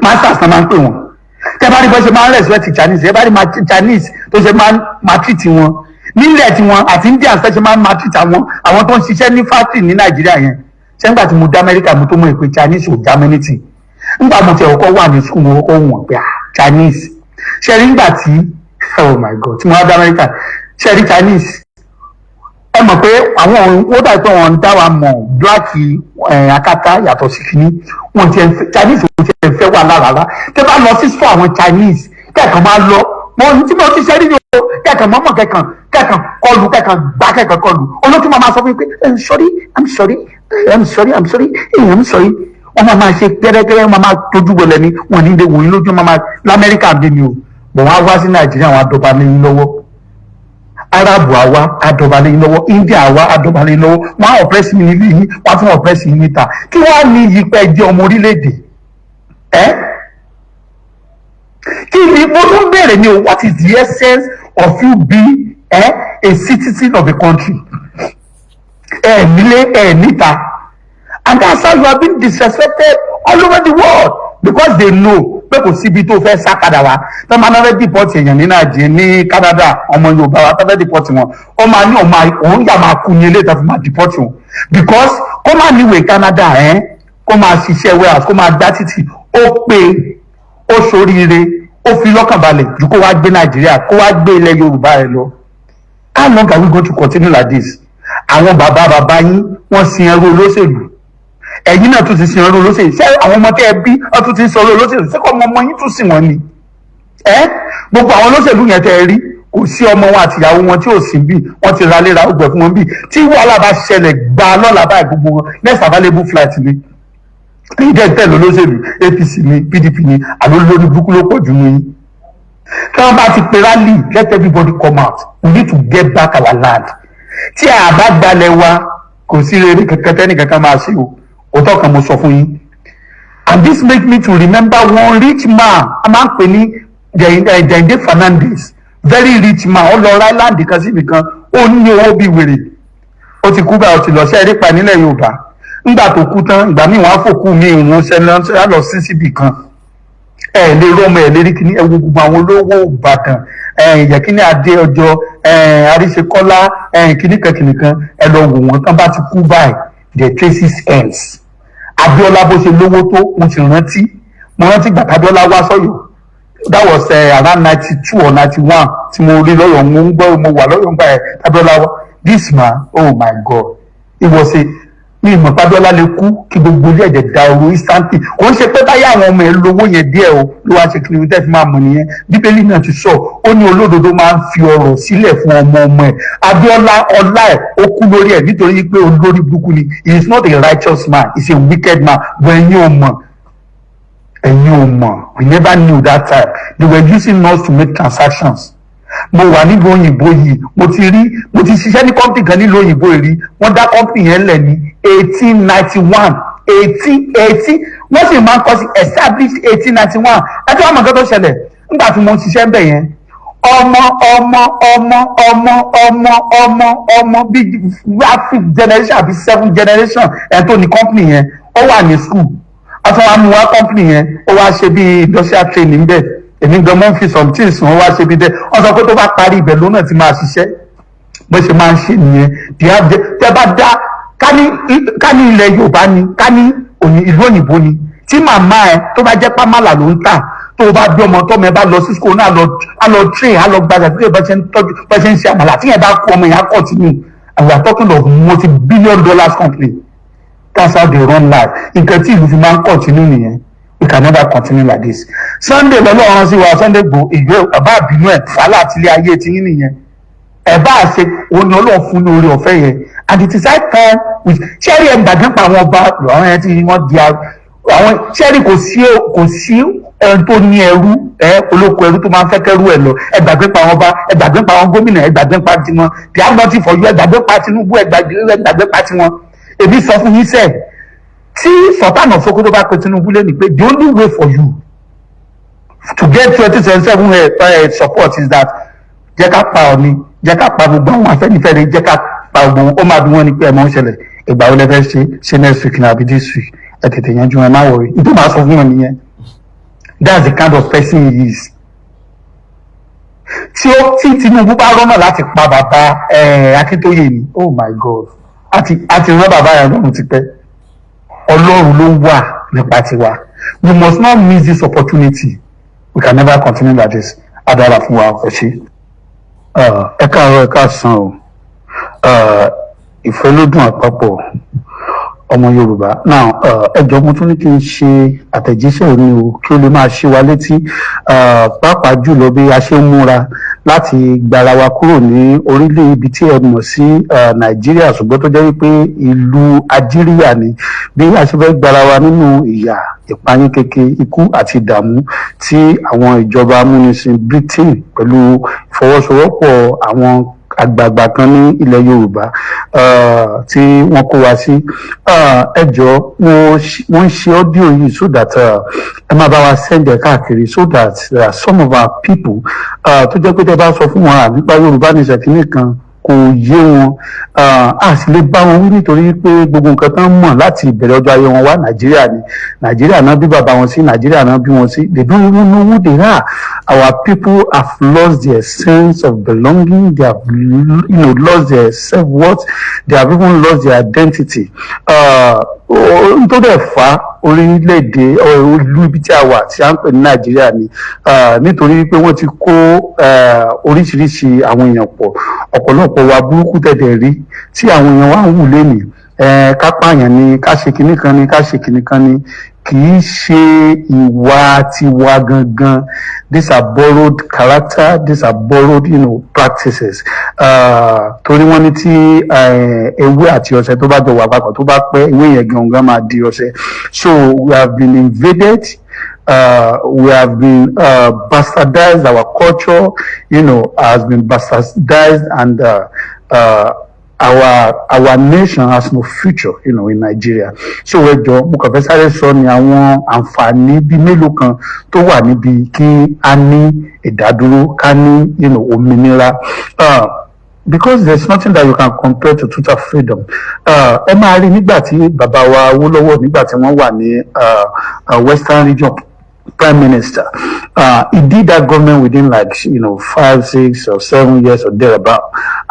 masters náà máa ń pè wọ́n. Tẹ́ bá rí bó ṣe máa ń respect Chinese, ẹ bá rí Chinese tó ṣe máa ń maltreat wọn nílẹ̀ tiwọn, àti Indians tó ṣe máa ń maltreat àwọn tó ń ṣiṣẹ́ ní factory ní Nàìjíríà yẹn. Ṣé ńgbà tí mo dé Amẹ́ríkà, mo tó mọ̀ pé Chinese ò já mẹ́nìtì. Ńgbà mo ti ọkọ̀ wà ní school, mo kọ́kọ́ wọ̀n pé, ah, Chinese. Ṣe rí ńgbà tí, oh my God, tí mo wá dé Amẹ́ríkà, ṣe rí Chinese, ẹ mọ̀ pé àwọn ó dà pé wọ́n ń dá wa mọ̀ black akátá yàtọ̀ sí kínní wọn ti ẹ̀. Chinese ò ti ẹ̀ fẹ́ wà lára. Tẹ́ bá lọ sí store àwọn Chinese, kẹ́ẹ̀kan máa lọ, mo tí mo ti ṣe rí ni o, kẹ́ẹ̀kan mọ́mọ́, kẹ́ẹ̀kan kẹ́ẹ̀kan kọlù, kẹ́ẹ̀kan gbá, kẹ́ẹ̀kan kọlù, olótú máa sọ fún mi pé, "I'm sorry, I'm sorry, I'm sorry, I'm sorry, I'm sorry." Wọ́n máa máa ṣe gẹ́gẹ́rẹ́, wọ́n máa máa tójú wọlé ni, wọ́n ní ilé wòye lójú, wọ́n máa lamẹ́ríkà bí mi o bọ̀. Wọ́n á wá sí Nàìjíríà, wọ́n á dọba lé yín lọ́wọ́. Arabu àwa á dọba lé yín lọ́wọ́. India àwa á dọba lé yín lọ́wọ́. Wọ́n á oppress yín nílé yín, wọ́n á tún oppress yín níta. Kí wọ́n á ní yípẹ́ jẹ́ ọmọ orílẹ̀-èdè ẹ́? Kí ni mo tún béèrè ni o? What is the essence of you being a citizen of a country? Ẹ nílé, ẹ níta, and that's how you are being disrespected all over the world, because they know pé kò síbi tó fẹ́ sá padà wá. Tó máa náà fẹ́ deport èèyàn ní Nàìjíríà, ní Canada, ọmọ Yorùbá wa tó fẹ́ deport wọn, ó máa ní òun yà máa kú ní eléyìí tó fi máa deport wọn, because kó má níwèé Canada ẹ̀, kó máa ṣiṣẹ́ warehouse, kó máa dá títì, ó pé ó ṣoríire, ó fi lọ́kàn balẹ̀ ju kó wá gbé Nàìjíríà, kó wá gbé ilẹ̀ Yorùbá rẹ̀ lọ. How long are we going to continue like this? Àwọn bàbá bàbá yín, wọ́n sin ẹrú olóṣèlú. Ẹ̀yin náà tún ti sin ẹrú olóṣèlú. Ṣé àwọn ọmọ tẹ́ ẹ bí, wọ́n tún ti ń sọ ẹrú olóṣèlú? Ṣé kọ́ ọmọ ọmọ yín tún sìn wọ́n ni? Ẹ gbogbo àwọn olóṣèlú yẹn tẹ́ ẹ rí, kò sí ọmọ wọn àtìyàwó wọn tí ò sí bí. Wọ́n ti ra léra ó gbẹ fún wọn bí. Tí wàhálà bá ṣẹlẹ̀ gbà lọ́la báyìí, gbogbo wọn, next available flight ni. Èyí dẹ́ tẹ̀lé olóṣèlú, APC ni, PDP ni, àlọ́ lórí burúkú ló pọ̀ jù ní yín. Tí wọ́n bá ti pe rally, let everybody come out. We need to get back our land. Tí a bá gbalẹ̀ wa, kò sí rere kankan tẹ́nì kankan máa ṣe o. Òótọ́ kan mo sọ fún yín. And this make me to remember one rich man, a máa ń pè ní Dende Fernandez. Very rich man. Ó lọ ra land kan síbi kan, ó ní owó bíi wèrè. Ó ti kú báyìí, ó ti lọ sí ẹ̀rí pa nílẹ̀ Yorùbá. Ńgbà tó kú tán, ìgbà míì wọ́n á fòkú mi ìrún ṣẹlẹ̀ lọ sí síbì kan. Ẹ lè rọmọ ẹ lè rí kíní. Ẹ wo gbogbo àwọn olówó Ìbàdàn, ẹ Yẹkínní Adé ọjọ́, ẹ Àríṣekọ́lá, ẹ kíníkan kíníkan, ẹ lọ wò wọ́n tán bá ti kú báyìí, the traces ends. Abíọ́lá, bó ṣe lówó tó, mo sì rántí, mo rántí gbàtà Abíọ́lá wá sọ́yọ́. That was around 92 or 91 tí mo rí lọ́yọ̀. Mo ń gbọ́, mo wà lọ́yọ̀ ńgbà ẹ̀ Abíọ́lá wá. This man, oh my God, he was a Mi ìmọ̀ pàdọ́lá lè kú kí gbogbo ilé ẹ̀jẹ̀ da ooru instantly. Kò ń ṣe pé báyà àwọn ọmọ ẹ̀ lówó yẹn díẹ̀ o ló wá ṣe kiri. Tẹ́ fi máa mọ̀ nìyẹn. Bíbélì náà ti sọ, ó ní olódodo máa ń fi ọrọ̀ sílẹ̀ fún ọmọ ọmọ ẹ̀. Abíọ́lá, ọlá ẹ̀, ó kú lórí ẹ̀ nítorí pé olórí burúkú ni. He is not a righteous man, he is a wicked man, but ẹ̀yin ò mọ̀, ẹ̀yin ò mọ̀. We never knew that time they were using us to make transactions. Mo wà nílùú òyìnbó yìí, mo ti rí, mo ti ṣiṣẹ́ ní company kan nílùú òyìnbó yìí rí. Wọ́n dá company yẹn lẹ̀ ní 1891, 1880. Wọ́n sì máa ń kọ́ sí established 1891. Ẹ tí wọ́n mọ̀ nǹkan tó ṣẹlẹ̀ nígbà tí mo ń ṣiṣẹ́ ń bẹ̀ yẹn, ọmọ ọmọ ọmọ ọmọ ọmọ ọmọ ọmọ bíi fifth generation àbí seventh generation ẹ̀ tó ní company yẹn, ó wà ní school. A tún wá mú wá company yẹn, ó wá ṣe bíi industrial training bẹ́ẹ̀. Èmi gan mọ́ ń fi some things, wọ́n wá ṣe bí dẹ́. Wọ́n sọ pé tó bá parí ibẹ̀ lónà tí máa ṣiṣẹ́. Bó ṣe máa ń ṣe nìyẹn. Tẹ́ bá dá ká ní ilẹ̀ Yorùbá ni, ká ní ìlú òyìnbó ni, tí màmá ẹ tó bá jẹ́ pámálà ló ń tà, tó o bá bí ọmọ, tọ́mọ ẹ bá lọ sí school náà, á lọ train, á lọ gba certificate bá ṣe ń tọ́jú, bá ṣe ń ṣe àmàlà. Tí yẹn bá kú, ọmọ yẹn á continue. And we are talking of multi-billion dollars company. That's how they run life. Nǹkan tí ìlú fi máa ń continue nìyẹn. We can never continue like this. Sunday lọ́lọ́run sí wa. Sunday Igboho, ìgbé bàbá àbínú ẹ̀ fàálà àtìlẹ́ ayé tiyín nìyẹn. Ẹ̀ bá a ṣe òun ni Ọlọ́run fún ní orí ọ̀fẹ́ yẹn, and it is high time with ṣẹ́rí ẹ̀ gbàgbé pa àwọn ọba, àwọn yẹn tí wọ́n di àwọn ṣẹ́rí. Kò sí ẹni tó ní ẹrú ẹ, olóko ẹrú tó máa ń fẹ́ kẹ́rú ẹ lọ. Ẹ gbàgbé pa àwọn ọba, ẹ gbàgbé pa àwọn gómìnà, ẹ gbàgbé pa tiwọn. They have nothing for you. Ẹ gbàgbé pa Tinubu, ẹ gbàgbé pa tiwọn. Èmi sọ fún yín sẹ́ẹ̀, tí Sultan of Sokoto bá pe Tinubu lé ní pé the only way for you to get 2027 support is that jẹ́ ká pa Ọ̀ni, jẹ́ ká pa gbogbo àwọn Afẹ́nifẹ́re, jẹ́ ká pa gbogbo wọn, ó máa bí wọ́n ní pé ẹ̀ mọ̀ ń ṣẹlẹ̀, ìgbà wo lẹ fẹ́ ṣe? Ṣe next week ní àbí this week? Ẹ tètè yanjú ẹ, má worry. Nítorí màá sọ fún wọn nìyẹn. That's the kind of person he is. Tí Tinubu bá rọ́nà láti pa bàbá Akíntóyè ni, oh my God, àti rán bàbá yẹn lọ́rùn tipẹ́. Ọlọ́run ló wà nípa tiwa. We must not miss this opportunity. We can never continue like this. Adára fún wa. Ẹ ṣé. Ẹ káàárọ̀, ẹ káàsán o, Ìfẹ́lódùn àpapọ̀ ọmọ Yorùbá. Now, ẹ jọ̀ọ́, mo tún ní kí n ṣe àtẹ̀jíṣẹ́ mi o, kí ó lè máa ṣe wa létí, pàápàá jùlọ bí a ṣe ń múra láti gbára wa kúrò ní orílẹ̀ ibi tí ẹ mọ̀ sí Nàìjíríà, ṣùgbọ́n tó jẹ́ wípé ìlú Ajíríyà ni, bí a ṣe fẹ́ gbára wa nínú ìyà, ìpayín keke, ikú àti ìdààmú tí àwọn ìjọba amúnisìn Britain pẹ̀lú ìfọwọ́sowọ́pọ̀ àwọn àgbààgbà kan ní ilẹ̀ Yorùbá tí wọ́n kó wa sí. Ẹ jọ̀ọ́, wọ́n ń ṣe audio yìí so that ẹ máa bá wa send ẹ̀ káàkiri, so that there are some of our people tó jẹ́ pé tẹ́ bá sọ fún wọn nípa Yorùbá ní ìṣẹ̀kínní kan, kò yé wọn. A sì lè bá wọn wí nítorí pé gbogbo nǹkan tán mọ̀ láti ìbẹ̀rẹ̀ ọjọ́ ayé wọn wá, Nàìjíríà ni. Nàìjíríà náà bí bàbá wọn sí, Nàìjíríà náà bí wọn sí. They don't even know who they are. Our people have lost their sense of belonging. They have lost their self-worth. They have even lost their identity. Ohun tó dẹ̀ fà á, orílẹ̀-èdè, ìlú ibi tí a wà tí a ń pè ní Nàìjíríà ni, nítorí pé wọ́n ti kó oríṣiríṣi àwọn èèyàn pọ̀. Ọ̀pọ̀lọpọ̀ wa burúkú tẹ̀tẹ̀ rí tí àwọn èèyàn wa ń wù lénìí, ká pààyàn ni, ká ṣe kinní kan ni, ká ṣe kinní kan ni, kì í ṣe ìwà tiwa gangan. These are borrowed character, these are borrowed practices. Torí wọ́n ní tí ewé àti ọṣẹ tó bá jọ wà papọ̀, tó bá pẹ́, ewé yẹn gangan máa di ọṣẹ. So we have been invaded. We have been bastardized. Our culture has been bastardized, and our nation has no future in Nigeria. So ẹ jọ̀ọ́, mo kàn fẹ́ sáré sọ ní àwọn àǹfààní bíi mélòó kan tó wà níbi kí a ní ìdádúró, ká ní òmìnira. Because there's nothing that you can compare to total freedom. Ẹ máa rí nígbà tí bàbá wa Awólọ́wọ̀, nígbà tí wọ́n wà ní Western Region Prime Minister, he did that government within like 5, 6 or 7 years or thereabout.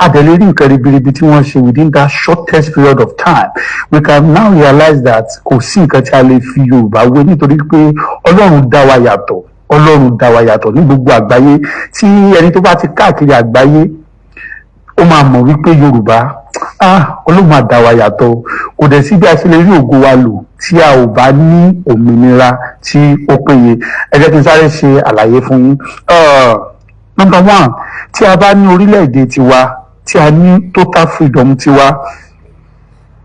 Àtẹ̀lé rí nǹkan ribiribi tí wọ́n ṣe within that shortest period of time. We can now realize that kò sí nǹkan tí a lè fi Yorùbá wé, nítorí pé Ọlọ́run dá wa yàtọ̀. Ọlọ́run dá wa yàtọ̀ ní gbogbo àgbáyé. Tí ẹni tó bá ti káàkiri àgbáyé, Ó máa mọ̀ wípé Yorùbá, ah, Ọlọ́run máa dá wa yàtọ̀. Kò dẹ̀ sí bí a ṣe lè rí ògo wa lò tí a ò bá ní òmìnira tí ó péye. Ẹ jẹ́ kí n sáré ṣe àlàyé fún yín. Number one, tí a bá ní orílẹ̀-èdè tiwa, tí a ní total freedom tiwa,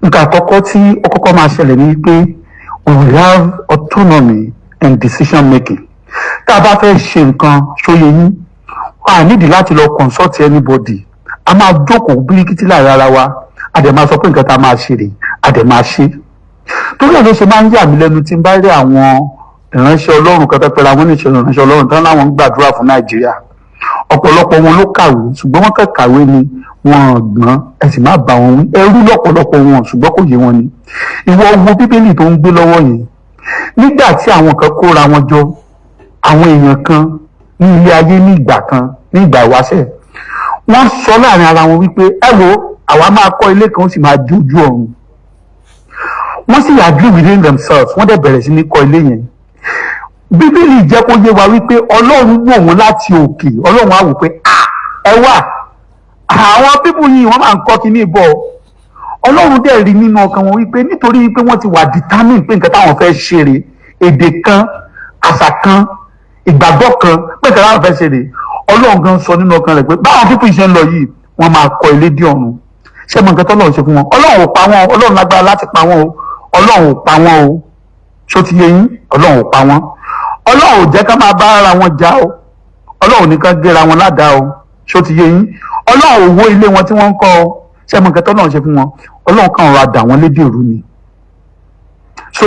nǹkan àkọ́kọ́ tí ó kọ́kọ́ máa ṣẹlẹ̀ ni pé we will have autonomy and decision making. Tá a bá fẹ́ ṣe nǹkan, ṣóye yín, a nídìí láti lọ consult anybody. A máa jókòó bíríkítí láàrin ara wa, a dẹ̀ máa sọ pé nǹkan tá a máa ṣe rèé, a dẹ̀ máa ṣe. Torí ẹ̀ ló ṣe máa ń yà mí lẹ́nu tí n bá rí àwọn ìránṣẹ́ Ọlọ́run kan tó pẹ̀lú àwọn oníṣẹ́ ìránṣẹ́ Ọlọ́run tán láwọn ń gbàdúrà fún Nàìjíríà. Ọ̀pọ̀lọpọ̀ wọn ló kàwé, ṣùgbọ́n wọ́n kàn kàwé ni, wọn gbọ́n. Ẹ sì má bá wọn wí, ẹrú lọ́pọ̀lọpọ̀ wọn, ṣùgbọ́n kò yé wọn ni. Ìwọ wo Bíbélì tó ń gbé lọ́wọ́ yẹn. Nígbà tí àwọn kan kóra wọn jọ, àwọn èèyàn kan ní ilé ayé ní ìgbà kan, ní ìgbà ìwáṣẹ̀, wọ́n sọ láàrin ara wọn wípé, "Ẹ wo, àwa máa kọ́ ilé kan, ó sì máa di ojú ọ̀run." Wọ́n sì agree within themselves, wọ́n dẹ̀ bẹ̀rẹ̀ sí ní kọ́ ilé yẹn. Bíbélì jẹ́ kó yé wa wípé Ọlọ́run wò wọ́n láti òkè. Ọlọ́run á wò pé, "Ah, ẹ wà, àwọn people yìí, wọ́n máa ń kọ́ kíní bọ̀." Ọlọ́run dẹ̀ rí nínú ọkàn wọn wípé nítorí wípé wọ́n ti wà determined pé nǹkan táwọn fẹ́ ṣe rè, èdè kan, àṣà kan, ìgbàgbọ́ kan, pé nǹkan táwọn fẹ́ ṣe rè, Ọlọ́run gan sọ nínú ọkàn rẹ̀ pé báwọn people ṣe ń lọ yìí, wọ́n máa kọ́ ilé dé ọ̀run. Ṣé mọ nǹkan tọ́lọ́run ṣe fún wọn? Ọlọ́run ò pa wọ́n. Ọlọ́run lágbára láti pa wọ́n o. Ọlọ́run ò pa wọ́n o. Ṣó ti yé yín? Ọlọ́run ò pa wọ́n. Ọlọ́run ò jẹ́ ká máa bá ara wọn jà o. Ọlọ́run ní ká géra wọn ládàá o. Ṣó ti yé yín? Ọlọ́run ò wó ilé wọn tí wọ́n ń kọ́ o. Ṣé mọ nǹkan tọ́lọ́run ṣe fún wọn? Ọlọ́run kàn rọra dà wọ́n lédè rú ni. So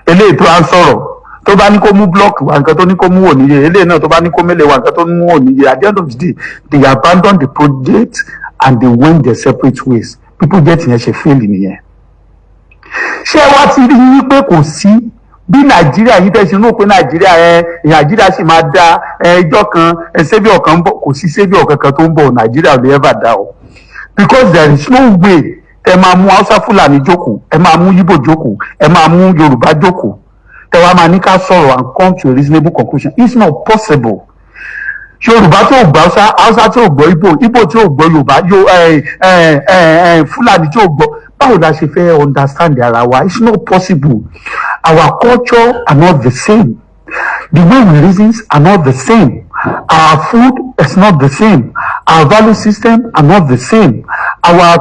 eléyìí tó à ń sọ̀rọ̀, tó bá ní kó mú block wá, nǹkan tó ní kó mú wò níye. Eléyìí náà, tó bá ní kó mélèé wá, nǹkan tó mú wò níye. At the end of the day, they abandon the project and they went their separate ways. Bí project yẹn ṣe fail nìyẹn. Ṣé wá ti rí wípé kò sí bí Nàìjíríà yìí tẹ̀sí inú pé Nàìjíríà, ẹ Nàìjíríà sì máa da ẹ ẹjọ́ kan, ẹ saviour kan ń bọ̀? Kò sí saviour kankan tó ń bọ̀. Nàìjíríà ò lè ever da o, because there is no way ẹ máa mú Haúsá Fúlàní jókòó, ẹ máa mú Yíbò jókòó, ẹ máa mú Yorùbá jókòó, tẹ wá máa ní ká sọ̀rọ̀ and come to a reasonable conclusion. It's not possible. Yorùbá tí ò gbọ́ Haúsá, Haúsá tí ò gbọ́ Ìgbò, Ìgbò tí ò gbọ́ Yorùbá, yó ẹ ẹ ẹ ẹ Fúlàní tí ò gbọ́, báwo la ṣe fẹ́ understand ara wa? It's not possible. Our culture are not the same, the way we reason are not the same, our food is not the same, our value system are not the same, our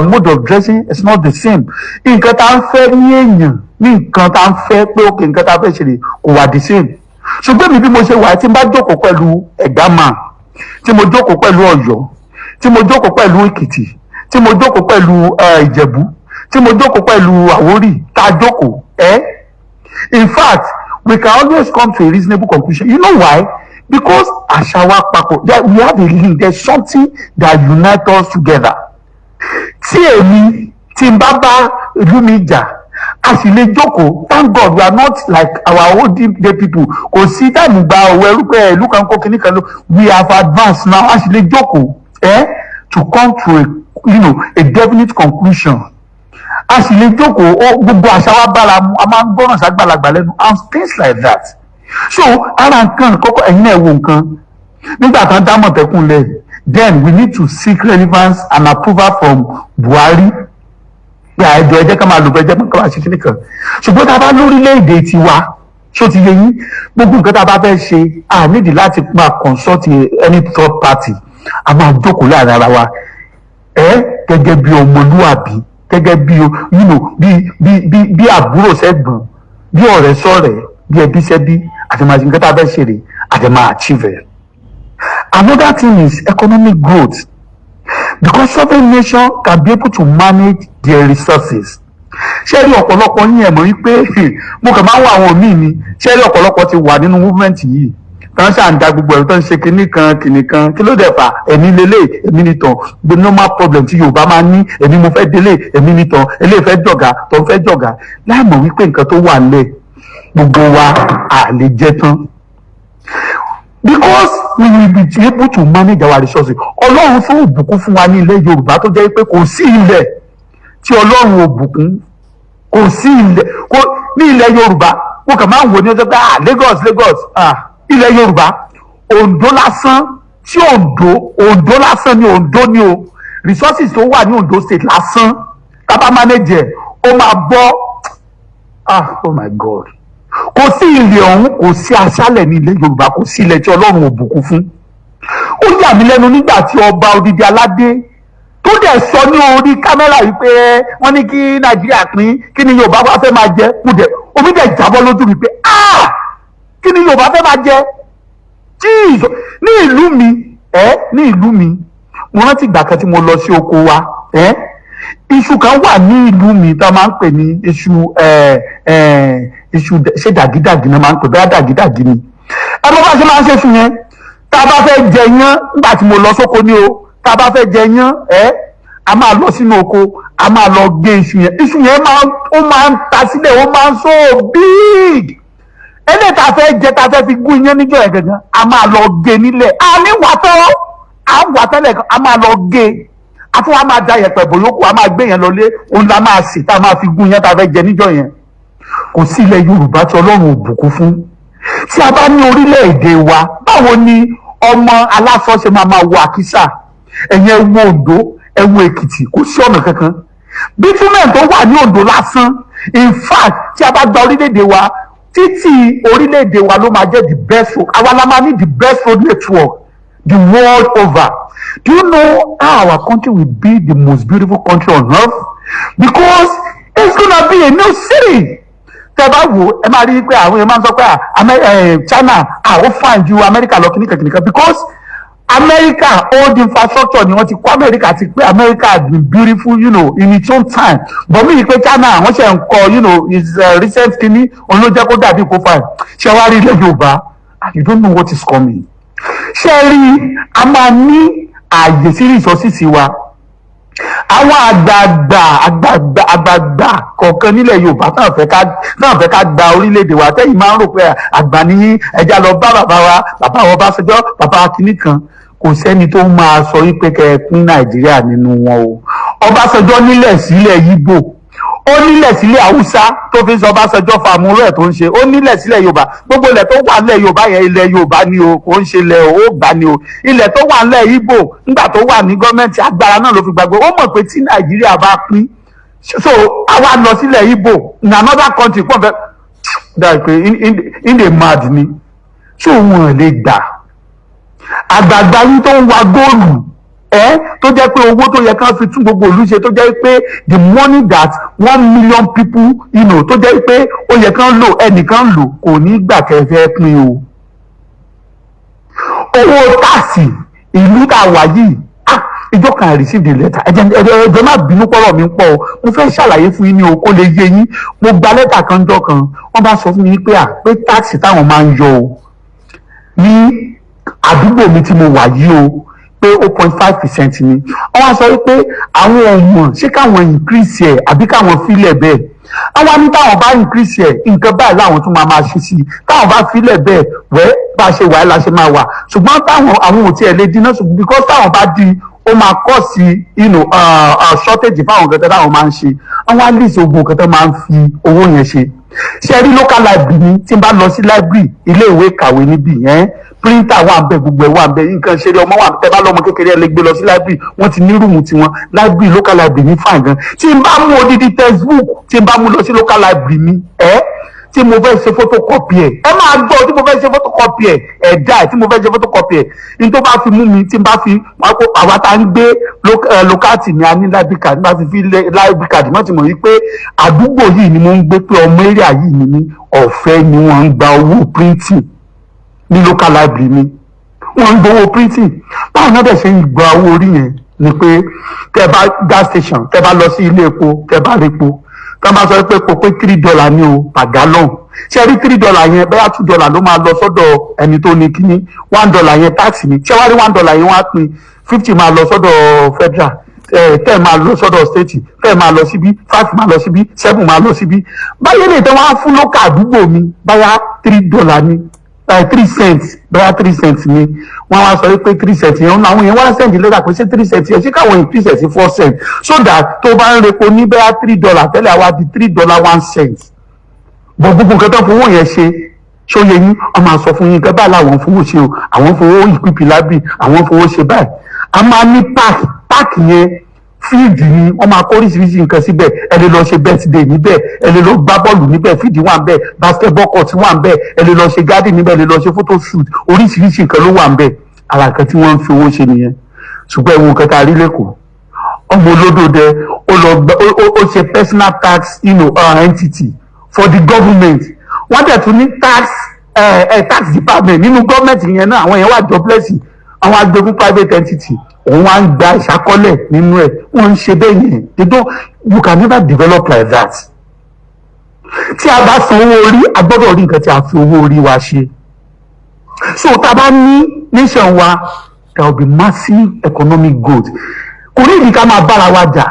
mode of dressing is not the same. Nǹkan tá à ń fẹ́ ní èèyàn ní nǹkan tá à ń fẹ́ pé òkè, nǹkan tá a fẹ́ ṣe rè, kò wà the same. Ṣùgbọ́n mi, bí mo ṣe wà, tí n bá jókòó pẹ̀lú Ẹ̀gbámà, tí mo jókòó pẹ̀lú Ọ̀yọ́, tí mo jókòó pẹ̀lú Èkìtì, tí mo jókòó pẹ̀lú Ìjẹ̀bú, tí mo jókòó pẹ̀lú Àwórì, tá a jókòó ẹ́, in fact, we can always come to a reasonable conclusion. You know why? Because àṣà wa papọ̀. There we have a link. There's something that unite us together. Tí èmi tí n bá bá ìlú mi jà, a sì lè jókòó. Thank God we are not like our old day people. Kò sí time gba òwò ẹrú pé ìlú kan kó kinní kan ló. We have advanced now. A sì lè jókòó to come to a you know a definite conclusion. A sì lè jókòó. Ó gbogbo àṣà wa bára mu, a máa ń gbọ́ràn ságbàlagbà lẹ́nu and things like that. So ara nǹkan kọ́kọ́, ẹ̀yin náà wo nǹkan nígbà tán dá Mọ̀tẹ́kùn lẹ̀. Then we need to seek relevance and approval from Buhari pé àìjọ, ẹ jẹ́ ká máa lò bẹ́ẹ̀, jẹ́ ká máa ṣe kíní kan. Ṣùgbọ́n tá a bá lórílẹ̀‐èdè tiwa, ṣó ti yé yín, gbogbo nǹkan tá a bá fẹ́ ṣe, a nídìí láti máa consult any third party. A máa jókòó láàrin ara wa ẹ, gẹ́gẹ́ bí ọmọlúwàbí, gẹ́gẹ́ bí bí àbúrò sẹ́gbọ̀n, bí ọ̀rẹ́ sọ̀rẹ́, bí ẹbí sẹ́bí, àti máa ṣe nǹkan tá a fẹ́ ṣe rè, àti máa achieve ẹ̀. Another thing is economic growth, because sovereign nation can be able to manage their resources. Ṣé rí ọ̀pọ̀lọpọ̀ yín, ẹ̀ mọ̀ wípé mo kàn máa ń wọ àwọn míì ni. Ṣé rí ọ̀pọ̀lọpọ̀ ti wà nínú movement yìí tán, ṣáà ń da gbogbo ẹ̀rọ tó ń ṣe kinní kan kinní kan. Kí ló dẹ̀ fà? Èmi lélẹ̀, èmi ni tàn. The normal problem tí Yorùbá máa ń ní: èmi mo fẹ́ délé, èmi ni tàn, eléyìí fẹ́ jọ̀gá, tó ń fẹ́ jọ̀gá, láì mọ̀ wípé nǹkan tó wà nílẹ̀, gbogbo wa à lè jẹ tán. Because we will be able to manage our resources. Ọlọ́run fún ìbùkún fún wa ní ilẹ̀ Yorùbá, tó jẹ́ pé kò sí ilẹ̀ tí Ọlọ́run ò bùkún. Kò sí ilẹ̀ kò ní ilẹ̀ Yorùbá. Wọ́n kàn máa ń wò ní ọjọ́ pé, ah, Lagos, Lagos, ah, ilẹ̀ Yorùbá, Oǹdó lásán. Tí Ondo, Ondo lásán ni, Ondo ni o, resources tó wà ní Ondo State lásán, tá a bá manage ẹ̀, ó máa bọ́. Ah, oh my God, kò sí ilẹ̀ ọ̀hún, kò sí aṣálẹ̀ ní ilẹ̀ Yorùbá, kò sí ilẹ̀ tí Ọlọ́run ò bùkún fún. Ó yà mí lẹ́nu nígbà tí ọba odidi aládé tó dẹ̀ sọ ní orí kámẹ́rà yìí pé wọ́n ní kí Nàìjíríà pín, kí ni Yorùbá wá fẹ́ máa jẹ? Mo dẹ̀, omi dẹ̀ jábọ́ lójú mi pé, ah, kí ni Yorùbá fẹ́ máa jẹ? Jesus! Ní ìlú mi ẹ, ní ìlú mi, mo rántí ìgbà kan tí mo lọ sí oko wa ẹ. Iṣu kan wà ní ìlú mi tá a máa ń pè ní iṣu ẹ ẹ iṣu, ṣé dàgídàgí náà máa ń pè? Bẹ́ẹ̀, dàgídàgí ni. Ẹ bá bá ṣe máa ń ṣe fún yẹn, tá a bá fẹ́ jẹ yán, nígbà tí mo lọ sóko ní o, tá a bá fẹ́ jẹ yán ẹ, a máa lọ sínú oko, a máa lọ gé iṣu yẹn. Iṣu yẹn máa, ó máa ń ta sílẹ̀, ó máa ń so big. Eléyìí tá a fẹ́ jẹ, tá a fẹ́ fi gún iyán níjọ́ yẹn gangan, a máa lọ gé nílẹ̀. A ní wà tán, à ń wà tẹ́lẹ̀ kan, a máa lọ gé, a tún wá máa da yẹ̀pẹ̀ bòyókù, a máa gbé yẹn lọlé, òun la máa sè tá a máa fi gún iyán tá a fẹ́ jẹ níjọ́ yẹn. Kò sí ilẹ̀ Yorùbá tí Ọlọ́run ò bùkún fún. Tí a bá ní orílẹ̀-èdè wa, báwo ni ọmọ aláṣọ ṣe máa máa wọ àkísà? Ẹ̀yin, ẹ wo Oǹdó, ẹ wo Èkìtì, kò sí ọ̀nà kankan. Bitumen tó wà ní Oǹdó lásán, in fact, tí a bá gba orílẹ̀-èdè wa, títì orílẹ̀-èdè wa ló máa jẹ́ the best road. Àwa la máa ní the best road network the world over. Do you know how our country will be the most beautiful country on earth? Because it's gonna be a new city. Tẹ bá wò, ẹ máa rí i pé àwọn èèyàn máa ń sọ pé China àwọn fine ju America lọ, kìnnìkan kìnnìkan, because America, old infrastructure ni wọ́n ti kọ́. America ti pé, America has been beautiful in its own time, but mí pé China, àwọn ṣe ń kọ́ is recent kìíní, òun ló jẹ́ kó dàbí kó fine. Ṣé wàá rí ilẹ̀ Yorùbá, you don't know what is coming. Ṣé rí, a máa ní ààyè sí resources wa. Àwọn àgbààgbà àgbààgbà àgbààgbà kọ̀ọ̀kan nílẹ̀ Yorùbá náà fẹ́ ká gba orílẹ̀-èdè wa, tẹ́yìn máa ń rò pé àgbà ní ẹja lọ bá bàbá wa, bàbá wa Ọbásanjọ́, bàbá wa kìíní kan, kò sẹ́ni tó máa sọ wípé kẹ́ ẹ pín Nàìjíríà nínú wọn o. Ọbásanjọ́ nílẹ̀ sílẹ̀ Yíbò, ó nílẹ̀ sílẹ̀ Haúsá tó fi ń sọ Ọbásanjọ́ fàmúrò ẹ̀ tó ń ṣe, ó nílẹ̀ sílẹ̀ Yorùbá. Gbogbo ilẹ̀ tó wà nílẹ̀ Yorùbá yẹn, ilẹ̀ Yorùbá ni o, kò ń ṣe ilẹ̀ o, ó gbà ni o. Ilẹ̀ tó wà nílẹ̀ Ìgbò, nígbà tó wà ní gọ́ọ̀mẹ̀ntì, agbára náà ló fi gbàgbé. Ó mọ̀ pé tí Nàìjíríà bá pín, so àwa lọ sílẹ̀ Ìgbò in another country pọ̀ fẹ́ dáa pé in the mad ni. So wọn lè gbà. Àgbààgbà yín tó ń wa góòlù ẹ, tó jẹ́ pé owó tó yẹ kán fi tún gbogbo ìlú ṣe, tó jẹ́ pé the money that 1 million people tó jẹ́ pé ó yẹ kán lò, ẹnìkan lò, kò ní gbà kẹfẹ́ pín o. Owó tax ìlú tá a wà yìí, ah, ìjọ kan I received a letter. Ẹ jẹ́ ẹ má bínú, pọ́rọ̀ mi ń pọ̀ o, mo fẹ́ ṣàlàyé fún yín ní o, kó lè yé yín. Mo gba lẹ́tà kan jọ kan, wọ́n bá sọ fún mi pé à pé tax táwọn máa ń yọ o ní àdúgbò mi tí mo wà yìí o, pé 0.5% ni. Wọ́n wá sọ wípé àwọn ò mọ̀ ṣé káwọn increase ẹ̀ àbí káwọn filẹ̀ bẹ́ẹ̀. Àwọn ní táwọn bá increase ẹ̀, nǹkan báyìí láwọn tún máa máa ṣe sí i, táwọn bá filẹ̀ bẹ́ẹ̀, wẹ́ bá a ṣe wà la ṣe máa wà, ṣùgbọ́n táwọn àwọn ò tiẹ̀ lè dínà, ṣùgbọ́n because táwọn bá di, ó máa cause shortage fáwọn nǹkan táwọn máa ń ṣe. Àwọn á list ogun nǹkan tó máa ń fi owó yẹn ṣe. Ṣe rí local library ni, tí n bá lọ sí library ilé ìwé kàwé níbí yẹn, printer wà ń bẹ, gbogbo ẹ̀ wà ń bẹ, nǹkan ṣeré ọmọ wà. Tẹ́ bá lọ́mọ kékeré, ẹ lè gbé lọ sí library, wọ́n ti ní room tiwọn. Library, local library ní fine gan. Tí n bá mú odidi textbook, tí n bá mú lọ sí local library mi ẹ, tí mo fẹ́ ṣe photocopy ẹ̀, ẹ máa gbọ́, tí mo fẹ́ ṣe photocopy ẹ̀, ẹ̀dá ẹ̀, tí mo fẹ́ ṣe photocopy ẹ̀ ní, tó bá fi mú mi, tí n bá fi àwa tá ń gbé locality ní, a ní library card, nígbà tí fi library card wọ́n ti mọ̀ wípé àdúgbò yìí ni mo ń gbé, pé ọmọ area yìí ni mí, ọ̀fẹ́ ni wọ́n ń gba owó printing ní local library mi. Wọ́n ń gbowó printing. Báwo náà dẹ̀ ṣe ń gba owó orí yẹn ni pé tẹ́ bá gas station, tẹ́ bá lọ sí ilé epo, tẹ́ bá rí epo, tá a máa sọ pé epo pé $3 ní o per gallon. Ṣé rí $3 yẹn, bẹ́ẹ̀ $2 ló máa lọ sọ́dọ̀ ẹni tó ní kíní, $1 yẹn tax ni. Ṣé wá rí $1 yẹn, wọ́n á pín: 50 máa lọ sọ́dọ̀ federal, 10 máa lọ sọ́dọ̀ state, 10 máa lọ síbí, 5 máa lọ síbí, 7 máa lọ síbí. Báyìí lè tẹ́ wọ́n á fún local àdúgbò mi, báyà $3 ní 3 cents, bóyá 3 cents ni. Wọ́n wá sọ pé 3 cents yẹn, àwọn yẹn wá send lẹ́tà pé ṣé 3 cents yẹn, ṣé káwọn increase ẹ̀ sí 4 cents, so that tó bá ń repo ní bóyá $3 tẹ́lẹ̀, àwa di $3.01. Bọ̀ gbogbo nǹkan tó fowó yẹn ṣe Ṣó yẹ yín? Wọ́n máa sọ fún yín pé báyìí làwọn fowó ṣe o, àwọn fowó equip library, àwọn fowó ṣe báyìí. A máa ní park. Park yẹn, field ni, wọ́n máa kó oríṣiríṣi nǹkan síbẹ̀. Ẹ lè lọ ṣe birthday níbẹ̀, ẹ lè lọ gbá bọ́ọ̀lù níbẹ̀. Field wà níbẹ̀, basketball court wà níbẹ̀, ẹ lè lọ ṣe garden níbẹ̀, ẹ lè lọ ṣe photo shoot. Oríṣiríṣi nǹkan ló wà níbẹ̀. Ara nǹkan tí wọ́n ń fi owó ṣe nìyẹn. Ṣùgbọ́n ẹ̀wọ̀n nǹkan tá a rí lẹ́kọ̀ọ́, ọmọ olódòdẹ ó lọ ó ṣe personal tax entity for the government. Wọ́n dẹ̀ tún ní tax department nínú government yẹn náà. Àwọn yẹn wà jobless, àwọn agbègbè private entity, òun wá ń gba ìṣàkọọ́lẹ̀ nínú ẹ̀. Wọ́n ń ṣe bẹ́ẹ̀ yẹn. They don't, you can never develop like that. Tí a bá san owó orí, a gbọ́dọ̀ rí nǹkan tí a fi owó orí wa ṣe. So tá a bá ní nation wa, there will be massive economic growth. Kò ní ìdí ká máa bára wa jà.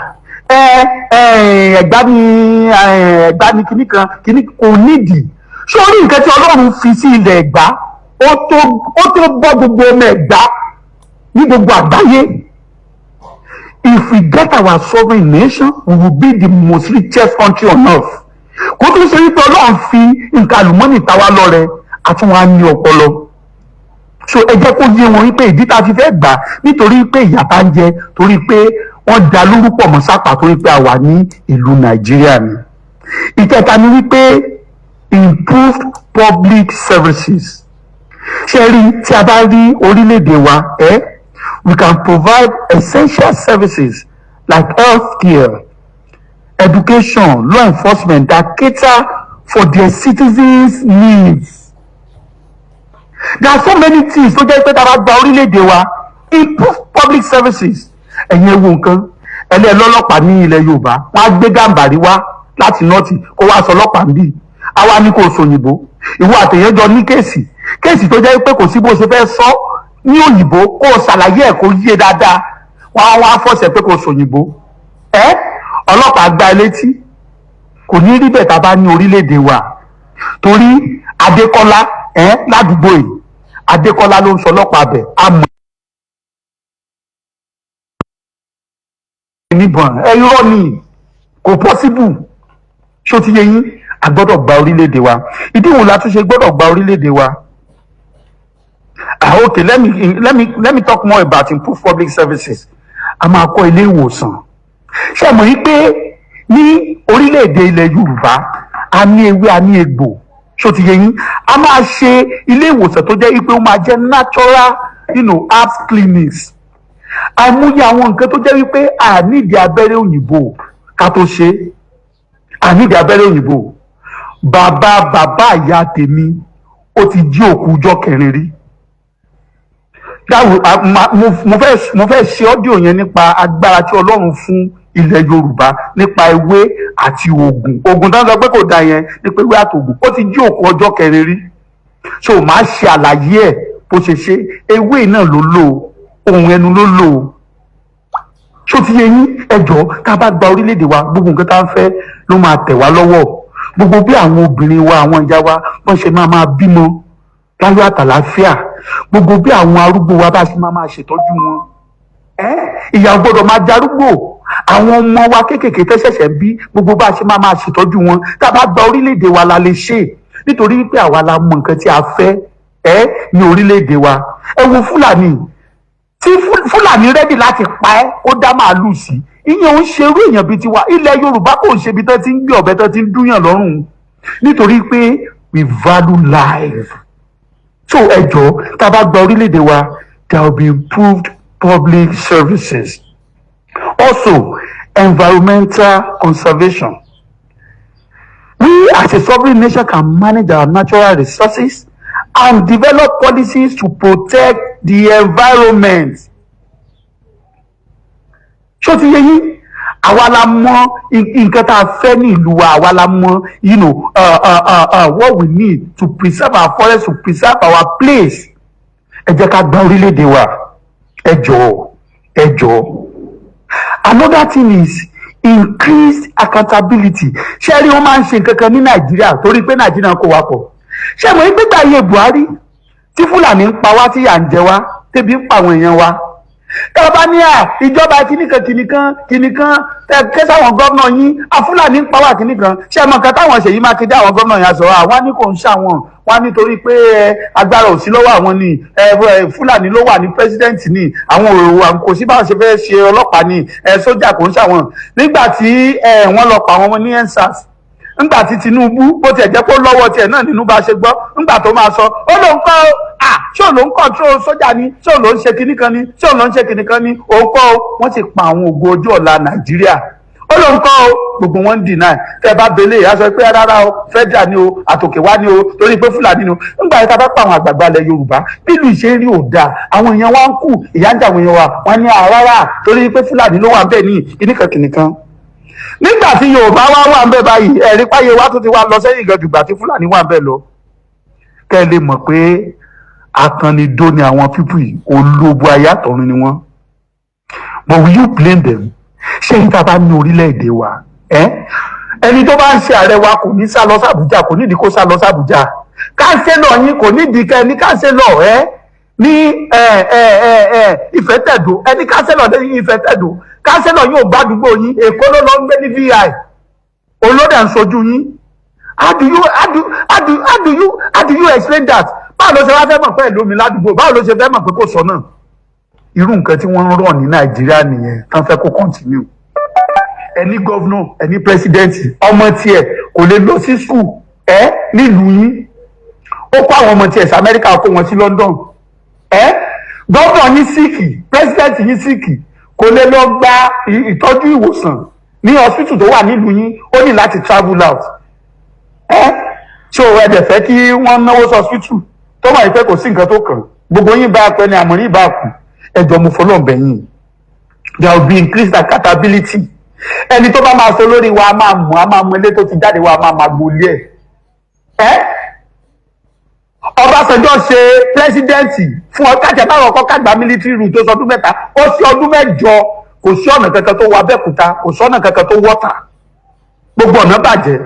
Ẹ ẹ Ẹ̀gbá ní Ẹ̀gbá ní kinní kan kinní, kò nídìí. Ṣé orí nǹkan tí Ọlọ́run fi sí ilẹ̀ Ẹ̀gbá, ó tó bọ́ gbogbo ọmọ Ẹ̀gbá ní gbogbo àgbáyé. If we get our sovereign nation, we will be the most richest country on earth. Kó tó ṣe wípé Ọlọ́run fi nǹkan àlùmọ́nì ta wá lọ́rẹ, àtúnwá ní ọpọlọ. So ẹ jẹ́ kó yé wọn wípé ìdí tá a fi fẹ́ gbà, nítorí pé ìyà tá ń jẹ, torí pé wọ́n da lórúkọ mọ́ sápà, torí pé a wà ní ìlú Nàìjíríà ni. Ìkẹta ni wípé improved public services. Ṣe rí, tí a bá rí orílẹ̀-èdè wa, we can provide essential services like healthcare, education, law enforcement that cater for their citizens' needs. There are so many things tó jẹ́ pé tá a bá gba orílẹ̀-èdè wa, improve public services. Ẹ̀yin ẹ wo nǹkan ẹlẹ́ lọ́lọ́pàá ní ilẹ̀ Yorùbá, wọ́n á gbé Gàǹbàrí wá láti North kó wá sọ ọlọ́pàá ń bì, àwa ní kò sòyìnbó. Ìwọ àtẹ̀yẹ́jọ ní case tó jẹ́ pé kò sí bó ṣe fẹ́ sọ ní òyìnbó, kó o ṣàlàyé ẹ̀ kó yé dáadáa, wọ́n á wá fọ̀ṣẹ̀ pé kò sòyìnbó. Ẹ ọlọ́pàá gbá ẹ létí. Kò ní rí bẹ́ẹ̀ tá a bá ní orílẹ̀-èdè wa, torí Adékọ́lá ẹ ládùúgbò yìí, Adékọ́lá ló ń sọ ọlọ́pàá bẹ̀ àmọ́ níbọn ẹ. Irọ́ ni, kò possible. Ṣó ti yé yín? A gbọ́dọ̀ gba orílẹ̀-èdè wa. Ìdí wo la tún ṣe gbọ́dọ̀ gba orílẹ̀-èdè wa? Ah, okay, let me talk more about improved public services. A máa kọ́ ilé ìwòsàn. Ṣé mọ̀ yín pé ní orílẹ̀-èdè ilẹ̀ Yorùbá, a ní ewé, a ní egbò? Ṣó ti yé yín? A máa ṣe ilé ìwòsàn tó jẹ́ pé ó máa jẹ́ natural herbs clinics. Àìmọye àwọn nǹkan tó jẹ́ wípé a nídìí abẹ́rẹ́ òyìnbó ká tó ṣe, a nídìí abẹ́rẹ́ òyìnbó. Bàbá bàbá ìyá tèmi, ó ti jí òkú ọjọ́ kẹrin rí. Mo fẹ́ ṣe audio yẹn nípa agbára tí Ọlọ́run fún ilẹ̀ Yorùbá nípa ewé àti oògùn. Oògùn tó ń sọ pé kò da yẹn, nípa ewé àti oògùn. Ó ti jí òkú ọjọ́ kẹrin rí, so màá ṣe àlàyé ẹ̀ bó ṣe ṣe. Ewé náà ló lò ó, ohun ẹnu ló lò ó. Ṣó ti yé yín? Ẹ jọ̀ọ́, tá a bá gba orílẹ̀-èdè wa, gbogbo nǹkan tá a ń fẹ́ ló máa tẹ̀ wá lọ́wọ́. Gbogbo bí àwọn obìnrin wa, àwọn ìyá wa, wọ́n ṣe máa máa bímọ láyọ̀ àtàlàáfíà, gbogbo bí àwọn arúgbó wa bá ṣe máa máa ṣètọ́jú wọn, ìyà ò gbọ́dọ̀ máa darúgbò. Àwọn ọmọ wa kéékèèké tẹ́ ṣẹ̀ṣẹ̀ ń bí, gbogbo bá ṣe máa máa ṣètọ́jú wọn, tá a bá gba orílẹ̀-èdè wa la lè ṣe, nítorí pé àwa la mọ nǹkan tí a fẹ́ ní orílẹ̀-èdè wa. Ẹ wo Fúlàní, tí Fúlàní ready láti pa ẹ́ kó dá màálù sí, ìyẹn ò ń ṣerú èèyàn bíi tiwa. Ilẹ̀ Yorùbá kò ń ṣe ibi tán ti ń gbé ọ̀bẹ, tán ti ń dúyàn lọ́rùn, nítorí pé we value life. So ẹ jọ̀ọ́, tá a bá gba orílẹ̀-èdè wa, there will be improved public services. Also, environmental conservation. We as a sovereign nation can manage our natural resources and develop policies to protect the environment. Ṣó ti yé yín? Àwa la mọ nǹkan tá a fẹ́ ní ìlú wa. Àwa la mọ what we need to preserve our forest, to preserve our place. Ẹ jẹ́ ká gba orílẹ̀-èdè wa. Ẹ jọ̀ọ́, ẹ jọ̀ọ́. Another thing is increased accountability. Ṣé rí, wọ́n máa ń ṣe nǹkan kan ní Nàìjíríà torí pé Nàìjíríà kò wá pọ̀. Ṣé mo gbégbá ayé Buhari tí Fúlàní ń pa wá, tí yà ń jẹ wá, tẹ́bi ń pa àwọn èèyàn wa? Tá a bá ní à ìjọba kìnìkan kìnìkan kìnìkan tẹ ké sáwọn gómìnà yín, àfúlàní ń pa wá kìnìkan, ṣé ẹ mọ nǹkan táwọn Ṣèyí Mákindé, àwọn gómìnà yẹn sọ? Àwọn ní kò ń ṣàwọn wọn, nítorí pé agbára ò sí lọ́wọ́ àwọn ni Fúlàní ló wà ní president ni àwọn òrò, kò sí báwọn ṣe fẹ́ ṣe ọlọ́pàá ni sójà, kò ń ṣàwọn. Nígbà tí wọ́n lọ pa àwọn ọmọ ní EndSARS, ńgbà tí Tinubu, bó tiẹ̀ jẹ́ pé ó lọ́wọ́ tiẹ̀ náà nínú bá ṣe gbọ́, ńgbà tó máa sọ, ó ló ń kọ́ à, ṣé òun ló ń control sójà ni? Ṣé òun ló ń ṣe kinní kan ni? Ṣé òun ló ń ṣe kinní kan ni? Òun kọ́ o. Wọ́n sì pa àwọn ògo ojú ọ̀la Nàìjíríà. Ó ló ń kọ́ o. Gbogbo wọn ń deny. Tẹ́ ẹ bá belé, ìyá sọ pé rárá o, federal ni o, àtòkè wá ni o, torí pé Fúlàní ni o. Ńgbà yẹn, tá a bá pa àwọn àgbààgbà ilẹ̀ Yorùbá, bílù ìṣe rí ò dáa, àwọn èèyàn wa ń kú, ìyà ń jà àwọn èèyàn wa, wọn ní àrárá, torí pé Fúlàní ló wà ń bẹ̀ ní kinní kan kinní kan. Nígbà tí Yorùbá wá wà ń bẹ báyìí, ẹ̀rí páyé wa tó ti wá lọ sẹ́yìn gan jùgbà tí Fúlàní wà ń bẹ lọ. Kẹ́ ẹ lè mọ̀ pé akànnidó ni àwọn people yìí, olóbo ayé àtọ̀run ni wọ́n. But will you blame them? Ṣé ní tá a bá ní orílẹ̀-èdè wa, ẹni tó bá ń ṣe ààrẹ wa kò ní sá lọ sàbújá, kò nídìí kó sá lọ sàbújá. Councillor yín, kò nídìí kẹ́ ní councillor ẹ ní ẹ ẹ ẹ ẹ Ìfẹ́tẹ̀dó, ẹni councillor ní Ìfẹ́tẹ̀dó, councillor yóò gbàdúgbò yín. Èkó ló lọ ń gbé ní VI, olódà ń sojú yín. How do you explain that? Báwo ló ṣe wá fẹ́ mọ̀ pé ìlú mi ládùúgbò? Báwo ló ṣe fẹ́ mọ̀ pé kò sọ náà? Irú nǹkan tí wọ́n ń rọ̀ ní Nàìjíríà nìyẹn tán fẹ́ kó continue. Ẹni governor, ẹni president, ọmọ tiẹ̀ kò lè lọ sí school ẹ nílùú yín, ó kó àwọn ọmọ tiẹ̀ sí Amẹ́ríkà, kó wọn sí London. Ẹ governor yín sick, president yín sick, kò lè lọ gba ìtọ́jú ìwòsàn ní hospital tó wà nílùú yín, ó ní láti travel out. Ẹ so ẹ dẹ̀ fẹ́ kí wọ́n náwó sí hospital tó mọ̀ pé kò sí nǹkan tó kàn gbogbo yín bá pẹ́ ní àmọ́rí bá kù. Ẹ jọ̀ọ́, mo fọlọ́ọ̀ bẹ̀yìn, there will be increased accountability. Ẹni tó bá máa sọ lórí wa, a máa mọ̀, a máa mọ ilé tó ti jáde wa, a máa máa gbolé ẹ̀. Ẹ́ Ọbásanjọ́ ṣe president fún ọkàtà báwọn kọ́ kàgbà military rule tó sọ ọdún 3, ó sí ọdún 8, kò sí ọ̀nà kankan tó wọ Abẹ́òkúta, kò sí ọ̀nà kankan tó wọ́tà, gbogbo ọ̀nà bàjẹ́,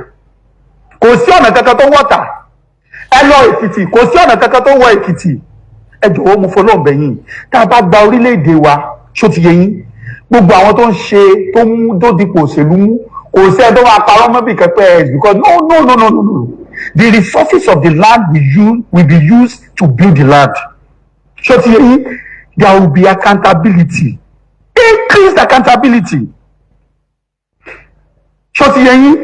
kò sí ọ̀nà kankan tó wọ́tà. Ẹ lọ Èkìtì, kò sí ọ̀nà kankan tó wọ Èkìtì. Ẹ jọ̀wọ́, mo fọlọ́ọ̀ bẹ̀yìn, tá a bá gba orílẹ̀-èdè wa, ṣó ti yé yín? Gbogbo àwọn tó ń ṣe, tó mú, tó dipò òṣèlú mú, kò sí ẹ tó máa parọ́ mọ́ bí kẹpẹ́ ẹ, because no, no, no, no, no, no, the resources of the land will be used to build the land. Ṣó ti yé yín? There will be accountability, increased accountability. Ṣó ti yé yín?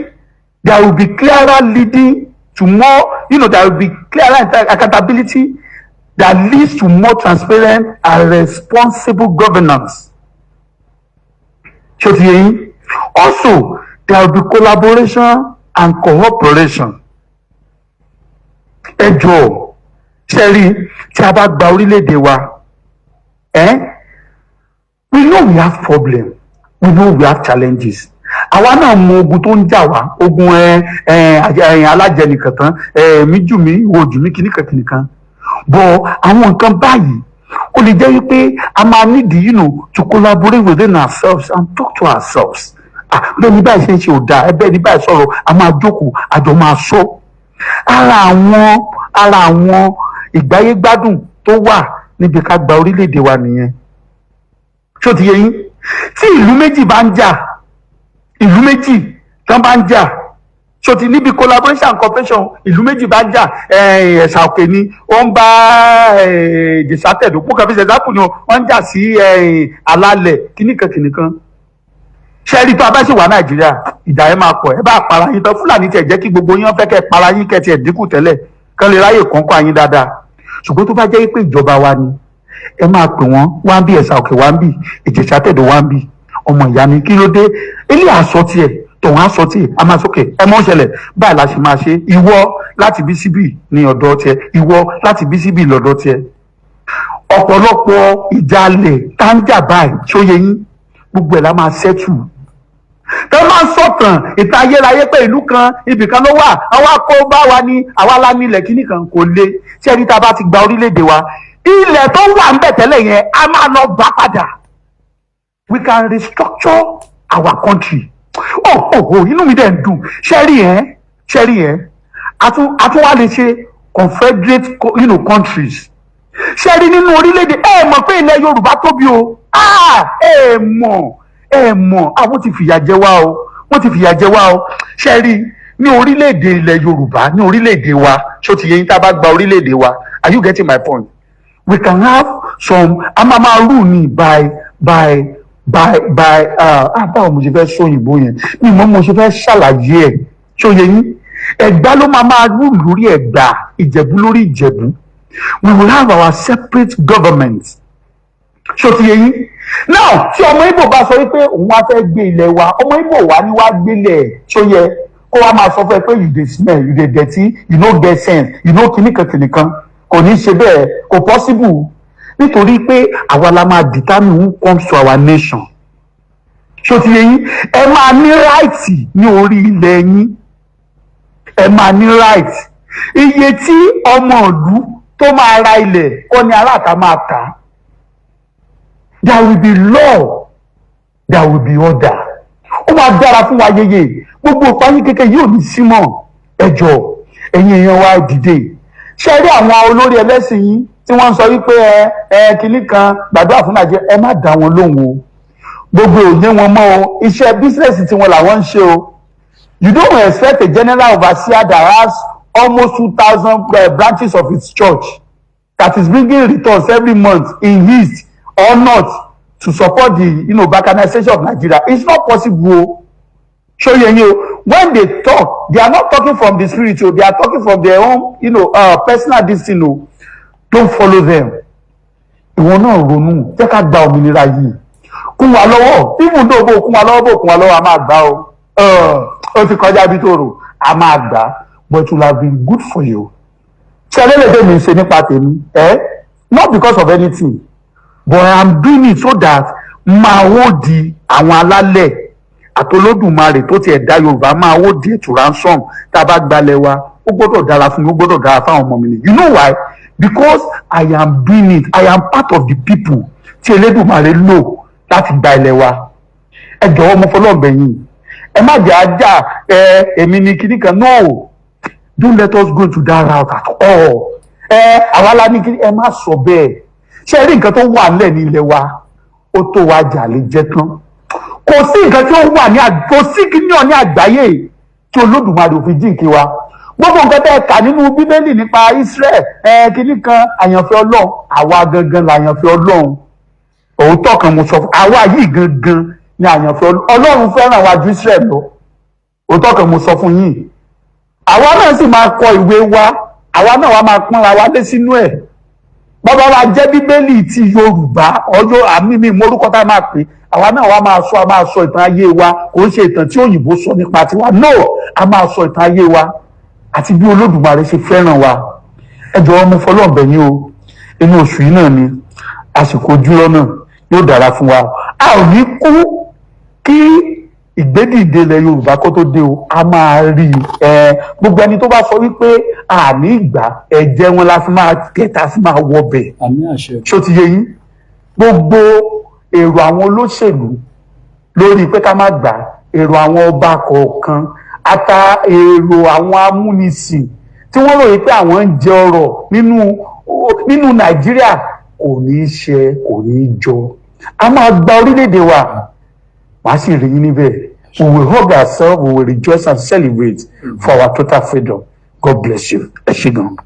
There will be clearer leading to more you know there will be clearer accountability that leads to more transparent and responsible governance. Ṣó ti yé yín? Also, there will be collaboration and cooperation. Ẹ jọ̀ọ́, ṣe rí, tí a bá gba orílẹ̀-èdè wa, we know we have problem, we know we have challenges. Àwa náà mọ ogun tó ń jà wá, ogun ẹ ẹ ẹ alájẹnìkàn tán ẹ mí jù mí, ìwọ jù mí, kìnnìkan kìnnìkan. But àwọn nǹkan báyìí, ó lè jẹ́ wípé a máa need to collaborate within ourselves and talk to ourselves. Ah, bẹ́ẹ̀ ni, báyìí ṣe ń ṣe ò dáa, ẹ bẹ́ẹ̀ ni, báyìí sọ̀rọ̀, a máa jókòó, àjọ máa sọ. Ara àwọn ìgbáyégbádùn tó wà níbi ká gba orílẹ̀-èdè wa nìyẹn. Ṣó ti yé yín? Tí ìlú méjì bá ń jà, ìlú méjì tán bá ń jà, ṣó ti níbi collaboration and cooperation, ìlú méjì bá ń jà, Ẹ̀sà Òkè ni ó ń bá Ìjẹ̀ṣà Tẹ̀dó, kó kàfi ṣẹ̀dáàpù ni wọ́n ń jà sí alálẹ̀ kíníkan kíníkan. Ṣe rí, tó a bá ṣì wà Nàìjíríà, ìjà yẹn máa pọ̀. Ẹ bá para yín tán, Fúlàní tiẹ̀ jẹ́ kí gbogbo yín fẹ́ kẹ́ para yín, kẹ́ tiẹ̀ dínkù tẹ́lẹ̀, kán lè ráyè kọ́ńkọ́ ayín dáadáa. Ṣùgbọ́n tó bá jẹ́ pé ìjọba wa ni, ẹ máa pè wọ́n wá ń bí, Ẹ̀sà Òkè wá ń bí, Ìjẹ̀ṣà Tẹ̀dó wá ń bí, ọmọ ìyá mi, kí ló dé? Ilé àsọ tiẹ̀, tòun àsọ tiẹ̀, a máa sókè ẹ mọ́ ṣẹlẹ̀ báyìí la ṣe máa ṣe. Ìwọ láti bí síbì ní ọ̀dọ̀ tiẹ̀, ìwọ láti bí síbì lọ́dọ̀ tiẹ̀. Ọ̀pọ̀lọpọ̀ ìjàlẹ̀ tá ń jà báyìí, ṣó yé yín? Gbogbo ẹ̀ la máa settle. Tẹ́ máa ń sọ̀tàn ìta ayérayé pé ìlú kan, ibì kan ló wà, àwa kó bá wa ní, àwa la nílẹ̀ kíní kan, kò le. Tí ẹni tá a bá ti gba orílẹ̀-èdè wa, ilẹ̀ tó wà ń bẹ̀ tẹ́lẹ̀ yẹn, a máa lọ gbà padà. We can restructure our country. Oh, inú mi dẹ̀ ń dùn. Ṣẹ́rí ẹ̀, ṣẹ́rí ẹ̀, a tún wá lè ṣe confederate countries. Ṣe rí nínú orílẹ̀-èdè, ẹ mọ̀ pé ilẹ̀ Yorùbá tóbi o. Ah, ẹ mọ̀, ẹ mọ̀, àwọn ti fìyà jẹ wá o, wọ́n ti fìyà jẹ wá o. Ṣe rí ní orílẹ̀-èdè ilẹ̀ Yorùbá, ní orílẹ̀-èdè wa, ṣó ti yẹ yín? Tá a bá gba orílẹ̀-èdè wa, are you getting my point? We can have some, a máa máa rule ní by, báwo mo ṣe fẹ́ sọ òyìnbó yẹn? Mi mọ̀ mo ṣe fẹ́ ṣàlàyé ẹ̀. Ṣó yẹ yín? Ẹ̀gbá ló máa máa rule lórí Ẹ̀gbá, Ìjẹ̀bú lórí Ìjẹ̀bú. We will have our separate government. Ṣó ti yé yín? Now, tí ọmọ Ìgbò bá sọ wípé òun wá fẹ́ gbé ilẹ̀ wa, ọmọ Ìgbò wá ní wá gbélé ẹ̀. Ṣó yẹ kó wá máa sọ fún ẹ pé you dey smell, you dey dirty, you no get sense, you no kìnnìkan kìnnìkan? Kò ní ṣe bẹ́ẹ̀, kò possible, nítorí pé àwa la máa determine who comes to our nation. Ṣó ti yé yín? Ẹ máa ní right ní orí ilẹ̀ yín, ẹ máa ní right. Iye tí ọmọ ìlú tó máa ra ilẹ̀ kọ́ ni aláàtá máa tà á. There will be law, there will be order. Ó máa dára fún wa yeye. Gbogbo ìpayín kékeré yóò ní símọ̀. Ẹ jọ̀ọ́, ẹ̀yin èèyàn wa, dìde. Ṣé rí àwọn olórí ẹlẹ́sìn yín tí wọ́n ń sọ wípé ẹ kinní kan, gbàdúrà fún Nàìjíríà, ẹ má dá wọn lóhùn o. Gbogbo òye wọn mọ́ o. Iṣẹ́ business tiwọn làwọn ń ṣe o. You don't expect a general overseer that has almost 2,000 branches of its church that is bringing returns every month in east or north to support the balkanization of Nigeria. It's not possible o. Ṣó yé yín o? When they talk, they are not talking from the spirit o. They are talking from their own personal this thing o. Don't follow them. Ìwọ náà ronú, jẹ́ ká gba òmìnira yìí. Kún wa lọ́wọ́. Even though bó kún wa lọ́wọ́, bó kún wa lọ́wọ́, a máa gbà o. Ó ti kọjá ibi tó rò, a máa gbà, but it will have been good for you. Ṣé ẹlẹ́lẹ́dẹ́ mi ń ṣe nípa tèmi ẹ́? Not because of anything, but I am doing it so that máa ó di àwọn alálẹ̀ àtolódùmarè tó tiẹ̀ dá Yorùbá, máa ó di ètò ransom. Tá a bá gbalẹ̀ wa, ó gbọ́dọ̀ dára fún mi, ó gbọ́dọ̀ dára fáwọn ọmọ mi ni. You know why? Because I am doing it, I am part of the people tí Elédùmarè lò láti gba ilẹ̀ wa. Ẹ jọ̀wọ́, mo fọlọ́ọ̀bẹ̀ yín, ẹ má jẹ́ ajá ẹ. Èmi ni kinní kan. No, don't let us go to that route at all. Ẹ àwa la ní kinní, ẹ má sọ bẹ́ẹ̀. Ṣé ẹ rí nǹkan tó wà nílẹ̀ ní ilẹ̀ wa? Ó tó wa jà lè jẹ tán. Kò sí nǹkan tí ó wà ní, kò sí kíní ọ̀ ní àgbáyé tí Olódùmarè ò fi jíǹkí wa. Gbogbo nǹkan tẹ́ ẹ kà nínú Bíbélì nípa Israel, ẹ kíní kan, àyànfẹ́ Ọlọ́run, àwa gangan làyànfẹ́ Ọlọ́run. Òótọ́ kan mo sọ fún àwa yìí gangan ni àyànfẹ́ Ọlọ́run. Fẹ́ràn wa ju Israel lọ. Òótọ́ kan mo sọ fún yín. Àwa náà sì máa kọ ìwé wa, àwa náà wá máa pọ́nra wa lé sínú ẹ̀. Bàbá wa jẹ́ Bíbélì ti Yorùbá, ọjọ́ àmì mi morúkọ tá a máa pè. Àwa náà wá máa sọ, a máa sọ ìtàn ayé wa. Kò ń ṣe ìtàn tí òyìnbó sọ nípa tiwa. No, a máa sọ ìtàn ayé wa àti bí Olódùmarè ṣe fẹ́ràn wa. Ẹ jọ̀wọ́, mo fọlọ́run bẹ̀ yín o. Inú oṣù yìí náà ni àsìkò ojúlọ́nà yóò dára fún wa. A ò ní kú kí ìgbédìde ilẹ̀ Yorùbá kó tó dé o. A máa rí ẹ. Gbogbo ẹni tó bá sọ wípé àní ìgbà, ẹ̀jẹ̀ wọn la fi máa kẹta fi máa wọbẹ̀. Àmín, àṣẹ. Ṣó ti yé yín? Gbogbo èrò àwọn olóṣèlú lórí pé ká má gbà, èrò àwọn ọba kọ̀ọ̀kan, ata èrò àwọn amúnisìn tí wọ́n ròyìn pé àwọn ń jẹ ọrọ̀ nínú Nàìjíríà, kò ní í ṣe, kò ní í jọ. A máa gba orílẹ̀-èdè wa, wàá sì rí yín níbẹ̀. We will hug ourselves, we will rejoice and celebrate for our total freedom. God bless you. Ẹ ṣé gan.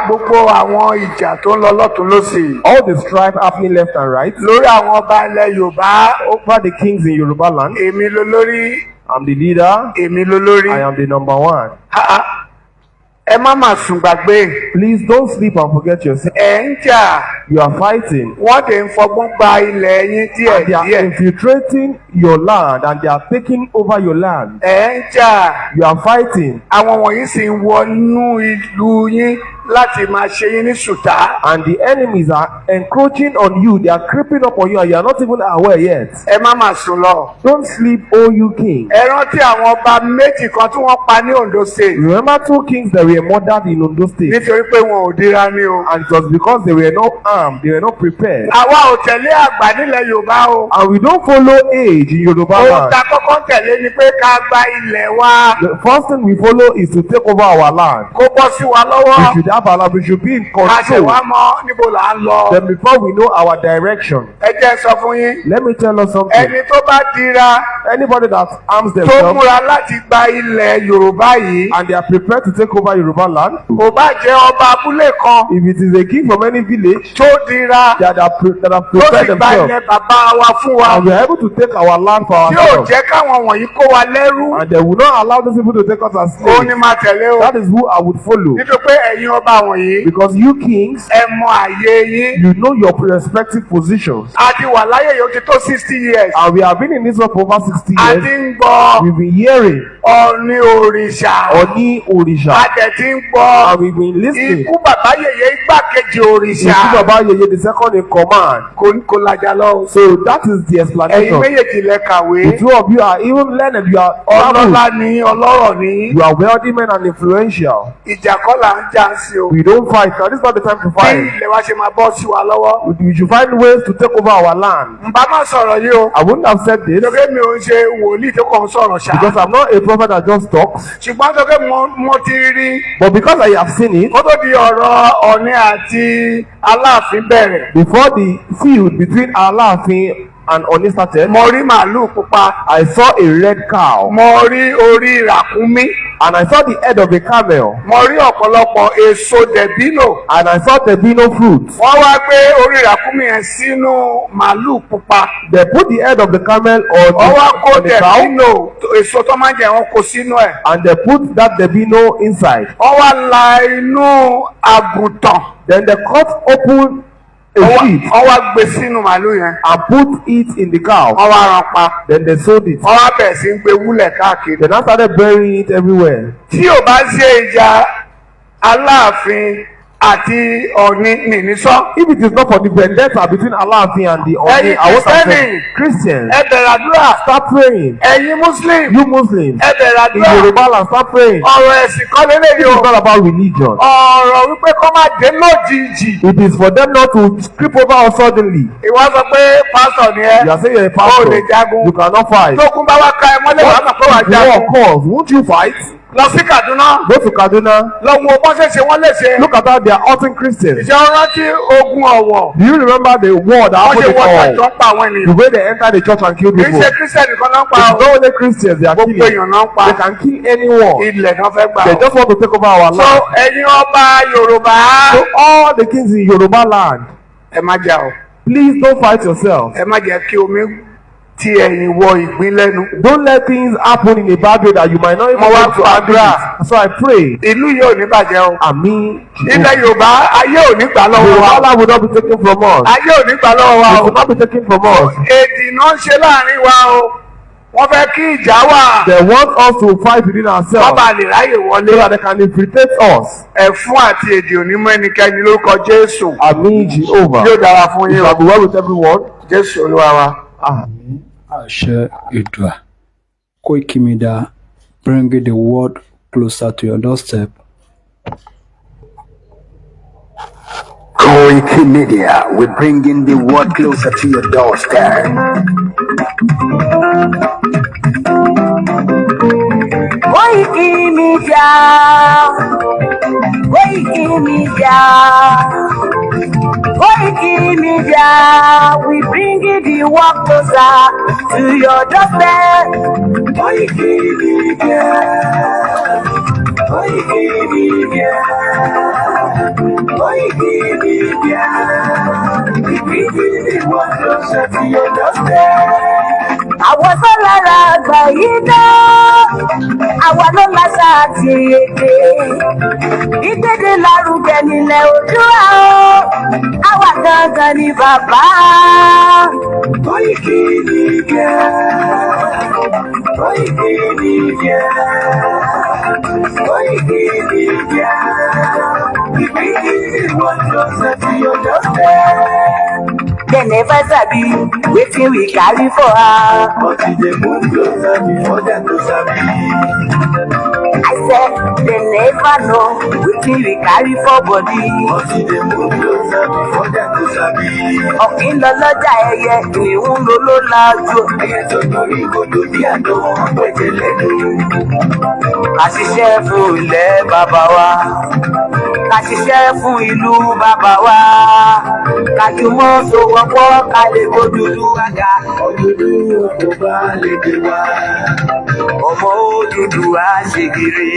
Gbogbo àwọn ìjà tó ń lọ lọ́tún lọ́sì All the strife happening left and right lórí àwọn ọba ilẹ̀ Yorùbá, over the kings in Yoruba land. Èmi lolórí. I'm the leader. Èmi lolórí. I am the number one. Ha, ha. Ẹ má mà sùn gbàgbé. Please don't sleep and forget yourself. Ẹ ń jà. You are fighting. Wọ́n dẹ̀ ń fọgbọ́n gba ilẹ̀ yín díẹ̀ And they are díẹ̀. infiltrating your land and they are taking over your land. Ẹ ń jà. You are fighting. Àwọn wọ̀nyí sì ń wọnú ìlú yín. láti máa ṣe yín ní sùtá. And the enemies are encroaching on you. They are creeping up on you and you are not even aware yet. Ẹ má mà sùn lọ. Don't sleep, O you king. Ẹ rántí àwọn ọba méjì kan tí wọ́n pa ní Ondo State Remember two kings that were murdered in Ondo State. nítorí pé wọn ò dira ní o. And it was because they were not armed, they were not prepared. Àwa ò tẹ̀lé àgbà nílẹ̀ Yorùbá o. And we don't follow age in Yoruba Ohun land. tá a kọ́kọ́ tẹ̀lé ni pé ká gba ilẹ̀ wa The first thing we follow is to take over our land. kó bọ́ sí wa lọ́wọ́. We should have our land, we should be in Ká ṣe control. wá mọ níbo là ń lọ. Then before we know our direction, Ẹ jẹ́ n sọ fún yín. let me tell us something. Ẹni tó bá dira Anybody that arms tó themselves múra láti gba ilẹ̀ Yorùbá yìí, and they are prepared to take over Yoruba land, kò bá jẹ́ ọba abúlé kan if it is a king from any village tó dira that have tó sì prepared gba themselves ilẹ̀ bàbá wa fún wa and we are able to take our land for tí ò ourselves, jẹ́ káwọn wọ̀nyí kó wa lẹ́rú, and they will not allow those people to take us as òun ni slaves, máa tẹ̀lé o. that is who I would follow. Nítorí pé ẹ̀yin ọba wọ̀nyí, Because you kings, ẹ mọ àyè yín. you know your respective positions. A ti wà láyé yìí ó ti tó 60 years. And we have been in this world for over 60 A years. ti ń gbọ́ We've been hearing Ọ̀ọ̀ni òrìṣà. Oni Orisha. A dẹ̀ ti ń gbọ́ And we've been listening. ikú bàbá yèyé igbákejì òrìṣà. Ikú Baba Yeye, the second in command. Kò lajà lọ o. So that is the Ẹ̀yin explanation. méjèèjì lẹ kàwé. The two of you are even learned. You are Ọlọ́lá traveled. ni ọlọ́rọ̀ ni. You are wealthy men and influential. Ìjà kọ́ là ń jà ń sí o. We don't fight. Now this is not the time to Bí fight. ilẹ̀ wa ṣe máa bọ́ sí wa lọ́wọ́. We should find ways to take over our land. Ǹbá má sọ̀rọ̀ yìí o. I wouldn't have said this Nítorí mi ò ń ṣe wòlíì tó kàn ń sọ̀rọ̀ ṣá. because I'm not a prophet that just talks. Ṣùgbọ́n tó pé mo ti rí But because I have seen it, kó tó di ọ̀rọ̀ Ọ̀ọ̀ni àti Aláàfin bẹ̀rẹ̀. before the feud between Alaafin and Oni started, Mo rí màálùú pupa. I saw a red cow Mo rí orí ràkúnmí. and I saw the head of a camel Mo rí ọ̀pọ̀lọpọ̀ èso dẹ̀bínò. and I saw debino fruit. Wọ́n wá gbé orí ràkúnmí yẹn sínú màálùú pupa. They put the head of the camel on Wọ́n wá the, kó on the cow dẹ̀bínò èso tó máa ń jẹ wọ́n kó sínú ẹ̀. and they put that debino inside. Wọ́n wá la inú àgùntàn. Then they cut open a sheep Wọ́n wá gbé sínú màálùú yẹn. and put it in the cow. Wọ́n wá rán pa. Then they sold it. Wọ́n wá bẹ̀rẹ̀ sí ń gbé wúlẹ̀ káàkiri. They now started burying it everywhere. Tí ò bá ṣe ìjà Aláàfin àti Ọ̀ọ̀ni nìnísọ́. If it is not for the vendetta between Alaafin and the Oni, Ẹ̀yin I would have said, Kristẹni, Christians, ẹ bẹ̀rẹ̀ àdúrà. start praying. Ẹ̀yin Muslim, You Muslims, ẹ bẹ̀rẹ̀ in àdúrà. Yoruba land, start praying. Ọ̀rọ̀ ẹ̀sìn kọ́ lélẹ́yìí This o. is not about religion. Ọ̀rọ̀ wípé kọ́ máa dé lójijì. It is for them not to creep over us suddenly. Ìwọ sọ pé pásítọ̀ ni ẹ́. You are saying you're a O ò pastor. lè jagun. You cannot fight. Tókun bá wá ka ẹ mọ́lẹ̀ wàá mọ̀ pé wàá What if war jagun. calls? Won't you fight? Lọ sí Kaduna. Go to Kaduna. Lọ wo bọ́n ṣe ṣe wọ́n léṣe. Look at how they are hurting Christians. Ìjọ rántí ogun Ọ̀wọ̀. Do you remember the war that Wọ́n ṣe happened wọ in ṣàjọ all? ń pa àwọn The ènìyàn. way they enter the church and kill Kì í people. ṣe It's Kírísítẹ̀nì kan ló ń pa o. not only Christians they are Gbogbo killing. èèyàn náà ń pa. They can kill anyone. Ilẹ̀ náà fẹ́ gbà They o. just want to take over our So land. ẹ̀yin ọba Yorùbá. So all the kings in Yoruba land, Ẹ má jà o. please don't fight yourself. Ẹ má jẹ́ kí omi ti ẹ̀yìn wọ ìgbín lẹ́nu. Don't let things happen in a bad way that you might not even Mo wá want to handle gbàdúrà. it. So I pray. Ìlú yìí ò ní bàjẹ́ o. Àmín. Ilẹ̀ Yorùbá ayé ò ní gbà lọ́wọ́ wa Yoruba o. land will not be taken from us. Ayé ò ní gbà lọ́wọ́ wa It o. will not be taken from us. Èdè náà ń ṣe láàrin wa o. Wọ́n fẹ́ kí ìjà wà. They want us to fight within ourselves Wọ́n bá lè ráyè wọlé. so that they can infiltrate us. Ẹ̀fún àti èdè ò ní mú ẹnikẹ́ni lórúkọ Jésù. Àmín Jehovah. Yóò dára fún It yín o. shall be well with everyone. Jésù Olúwa wa. Ah. Àṣẹ Èdùà. Koiki Media, bringing the world closer to your doorstep. Koiki Media, we're bringing the world closer to your doorstep. Koiki Media, Koiki Media, Koiki Media, we bring the work closer to your doorstep. Koiki Media, Koiki Media, Koiki Media, we bringing the world closer to your doorstep. Àwọn tó lára àgbà yìí dá, àwa ló láṣà àti èdè. Ìgbéde lárugẹ nílẹ̀ Oòduà o, àwa gangan ni bàbá. Koiki Media, Koiki Media, Koiki Media, We want closer to your doorstep. Dem never sabi wetin we carry for her. But e dey move closer before dem go sabi. I said dem never know wetin we carry for body. But e dey move closer before dem go sabi. Ọ̀kín lọ lọ́jà, ẹyẹ ìrìnwó ló ló lajú. Ẹyẹ tó dorí kodò bí àdó, wọn pẹ̀jẹ̀ lẹ́nu. Ká ṣiṣẹ́ fún ilẹ̀ bàbá wa, ká ṣiṣẹ́ fún ìlú bàbá wa, ká jùmọ̀ sowọ́pọ̀ ká lè gbódúdú àga. Òdúdú kò bá lè dé wá. Ọmọ Odùduwà ṣègìrì,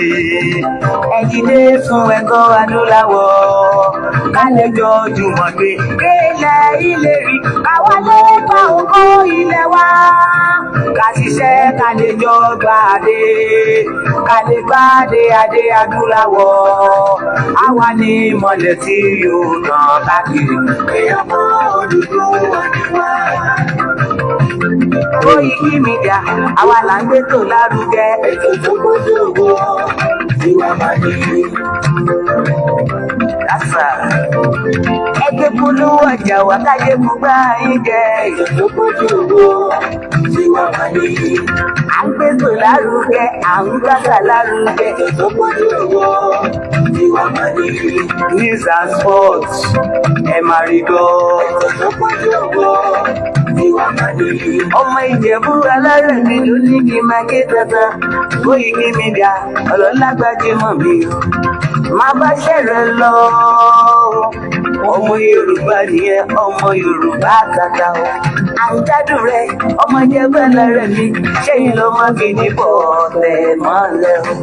ẹ dìde fún ẹ̀kọ́ adúláwọ̀, ká lè jọ jùmọ̀ gbé délẹ̀ ìlérí, káwa lè bá ògo ilẹ̀ wa. Ká ṣiṣẹ́ ká lè jọ gbàdé, ká lè gbàdé adé adúláwọ̀. Àwa ní ìmọ̀lẹ̀ tí yóò tàn káàkiri. Ọmọ Odùduwà ni wá. Koiki Media, àwa là ń gbé tò lárugẹ. Ètò tó gbójú owó tiwa máa ní. Lásà. Ẹgbẹ́ polówó ọjà wà káyé gbogbo yín jẹ. Ètò tó gbójú owó tiwa máa ní. À ń gbé tò lárugẹ, à ń gbàgbà lárugẹ. Ètò tó gbójú owó tiwa máa ní. News and sports, ẹ máa rí gbọ́. Ètò tó gbójú owó tiwa máa ní. Ọmọ Ìjẹ̀bú alárẹ̀ mi ló ní kí n máa ké tantan. Koiki Media, ọlọ́lá gbajúmọ̀ mi o. Má bá ṣẹ̀rẹ̀ lọ. Ọmọ Yorùbá nìyẹn, ọmọ Yorùbá tata o. À ń gbádùn rẹ, ọmọ Ìjẹ̀bú alárẹ̀ mi, ṣẹ́yìn ló máa fi ní bọ̀ tẹ̀ mọ́lẹ̀ o.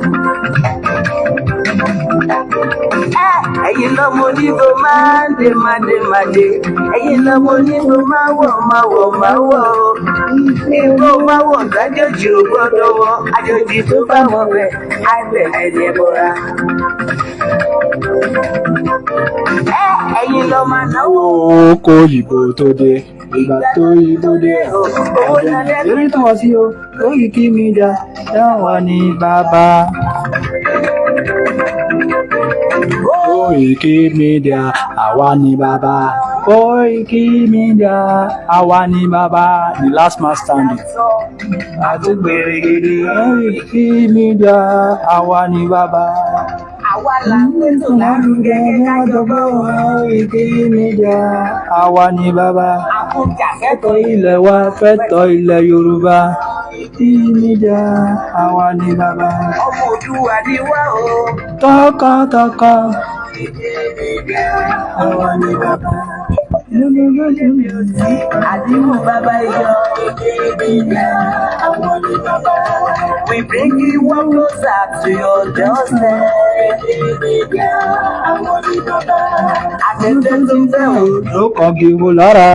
Ẹ̀yin lọ́mọ onígbò máa ń dé máa dé máa dé, ẹ̀yin lọ́mọ onígbò máa wọ̀ máa wọ̀ máa wọ̀ o. Igbó máa wọ̀ dájòjì ò gbọ́dọ̀ wọ̀, àjòjì tó bá wọ̀ bẹ̀ á bẹ̀rẹ̀ ní bọ́ra. Ẹ̀yin lọ́mọ náwó. Ó kó òyìnbó tó dé, ìgbà tó òyìnbó dé, Owó lálẹ́. Eré tó wá sí o, Koiki Media, táwa ní bàbá. Koiki Media, àwa ní bàbá. Koiki Media, àwa ní bàbá. The last man standing. Àti gbèrègèdè. Koiki Media, àwa ní bàbá. Àwa là ń gbé tò lárugẹ, kájọ gbọ́. Koiki Media, àwa ní bàbá. Àwọn jàfẹ́tọ̀ Ilẹ̀ wa fẹ́tọ̀ ilẹ̀ Yorùbá. Koiki Media, àwa ní bàbá. Ọmọ Òdùwà ni wá o. Tọkàntọkàn, àwa ní bàbá. Àdìmú bàbá ìjọ. We bring you one closer to your doorstep. Afẹ́fẹ́ tó ń fẹ́ o. Ló kàn kí wo lára.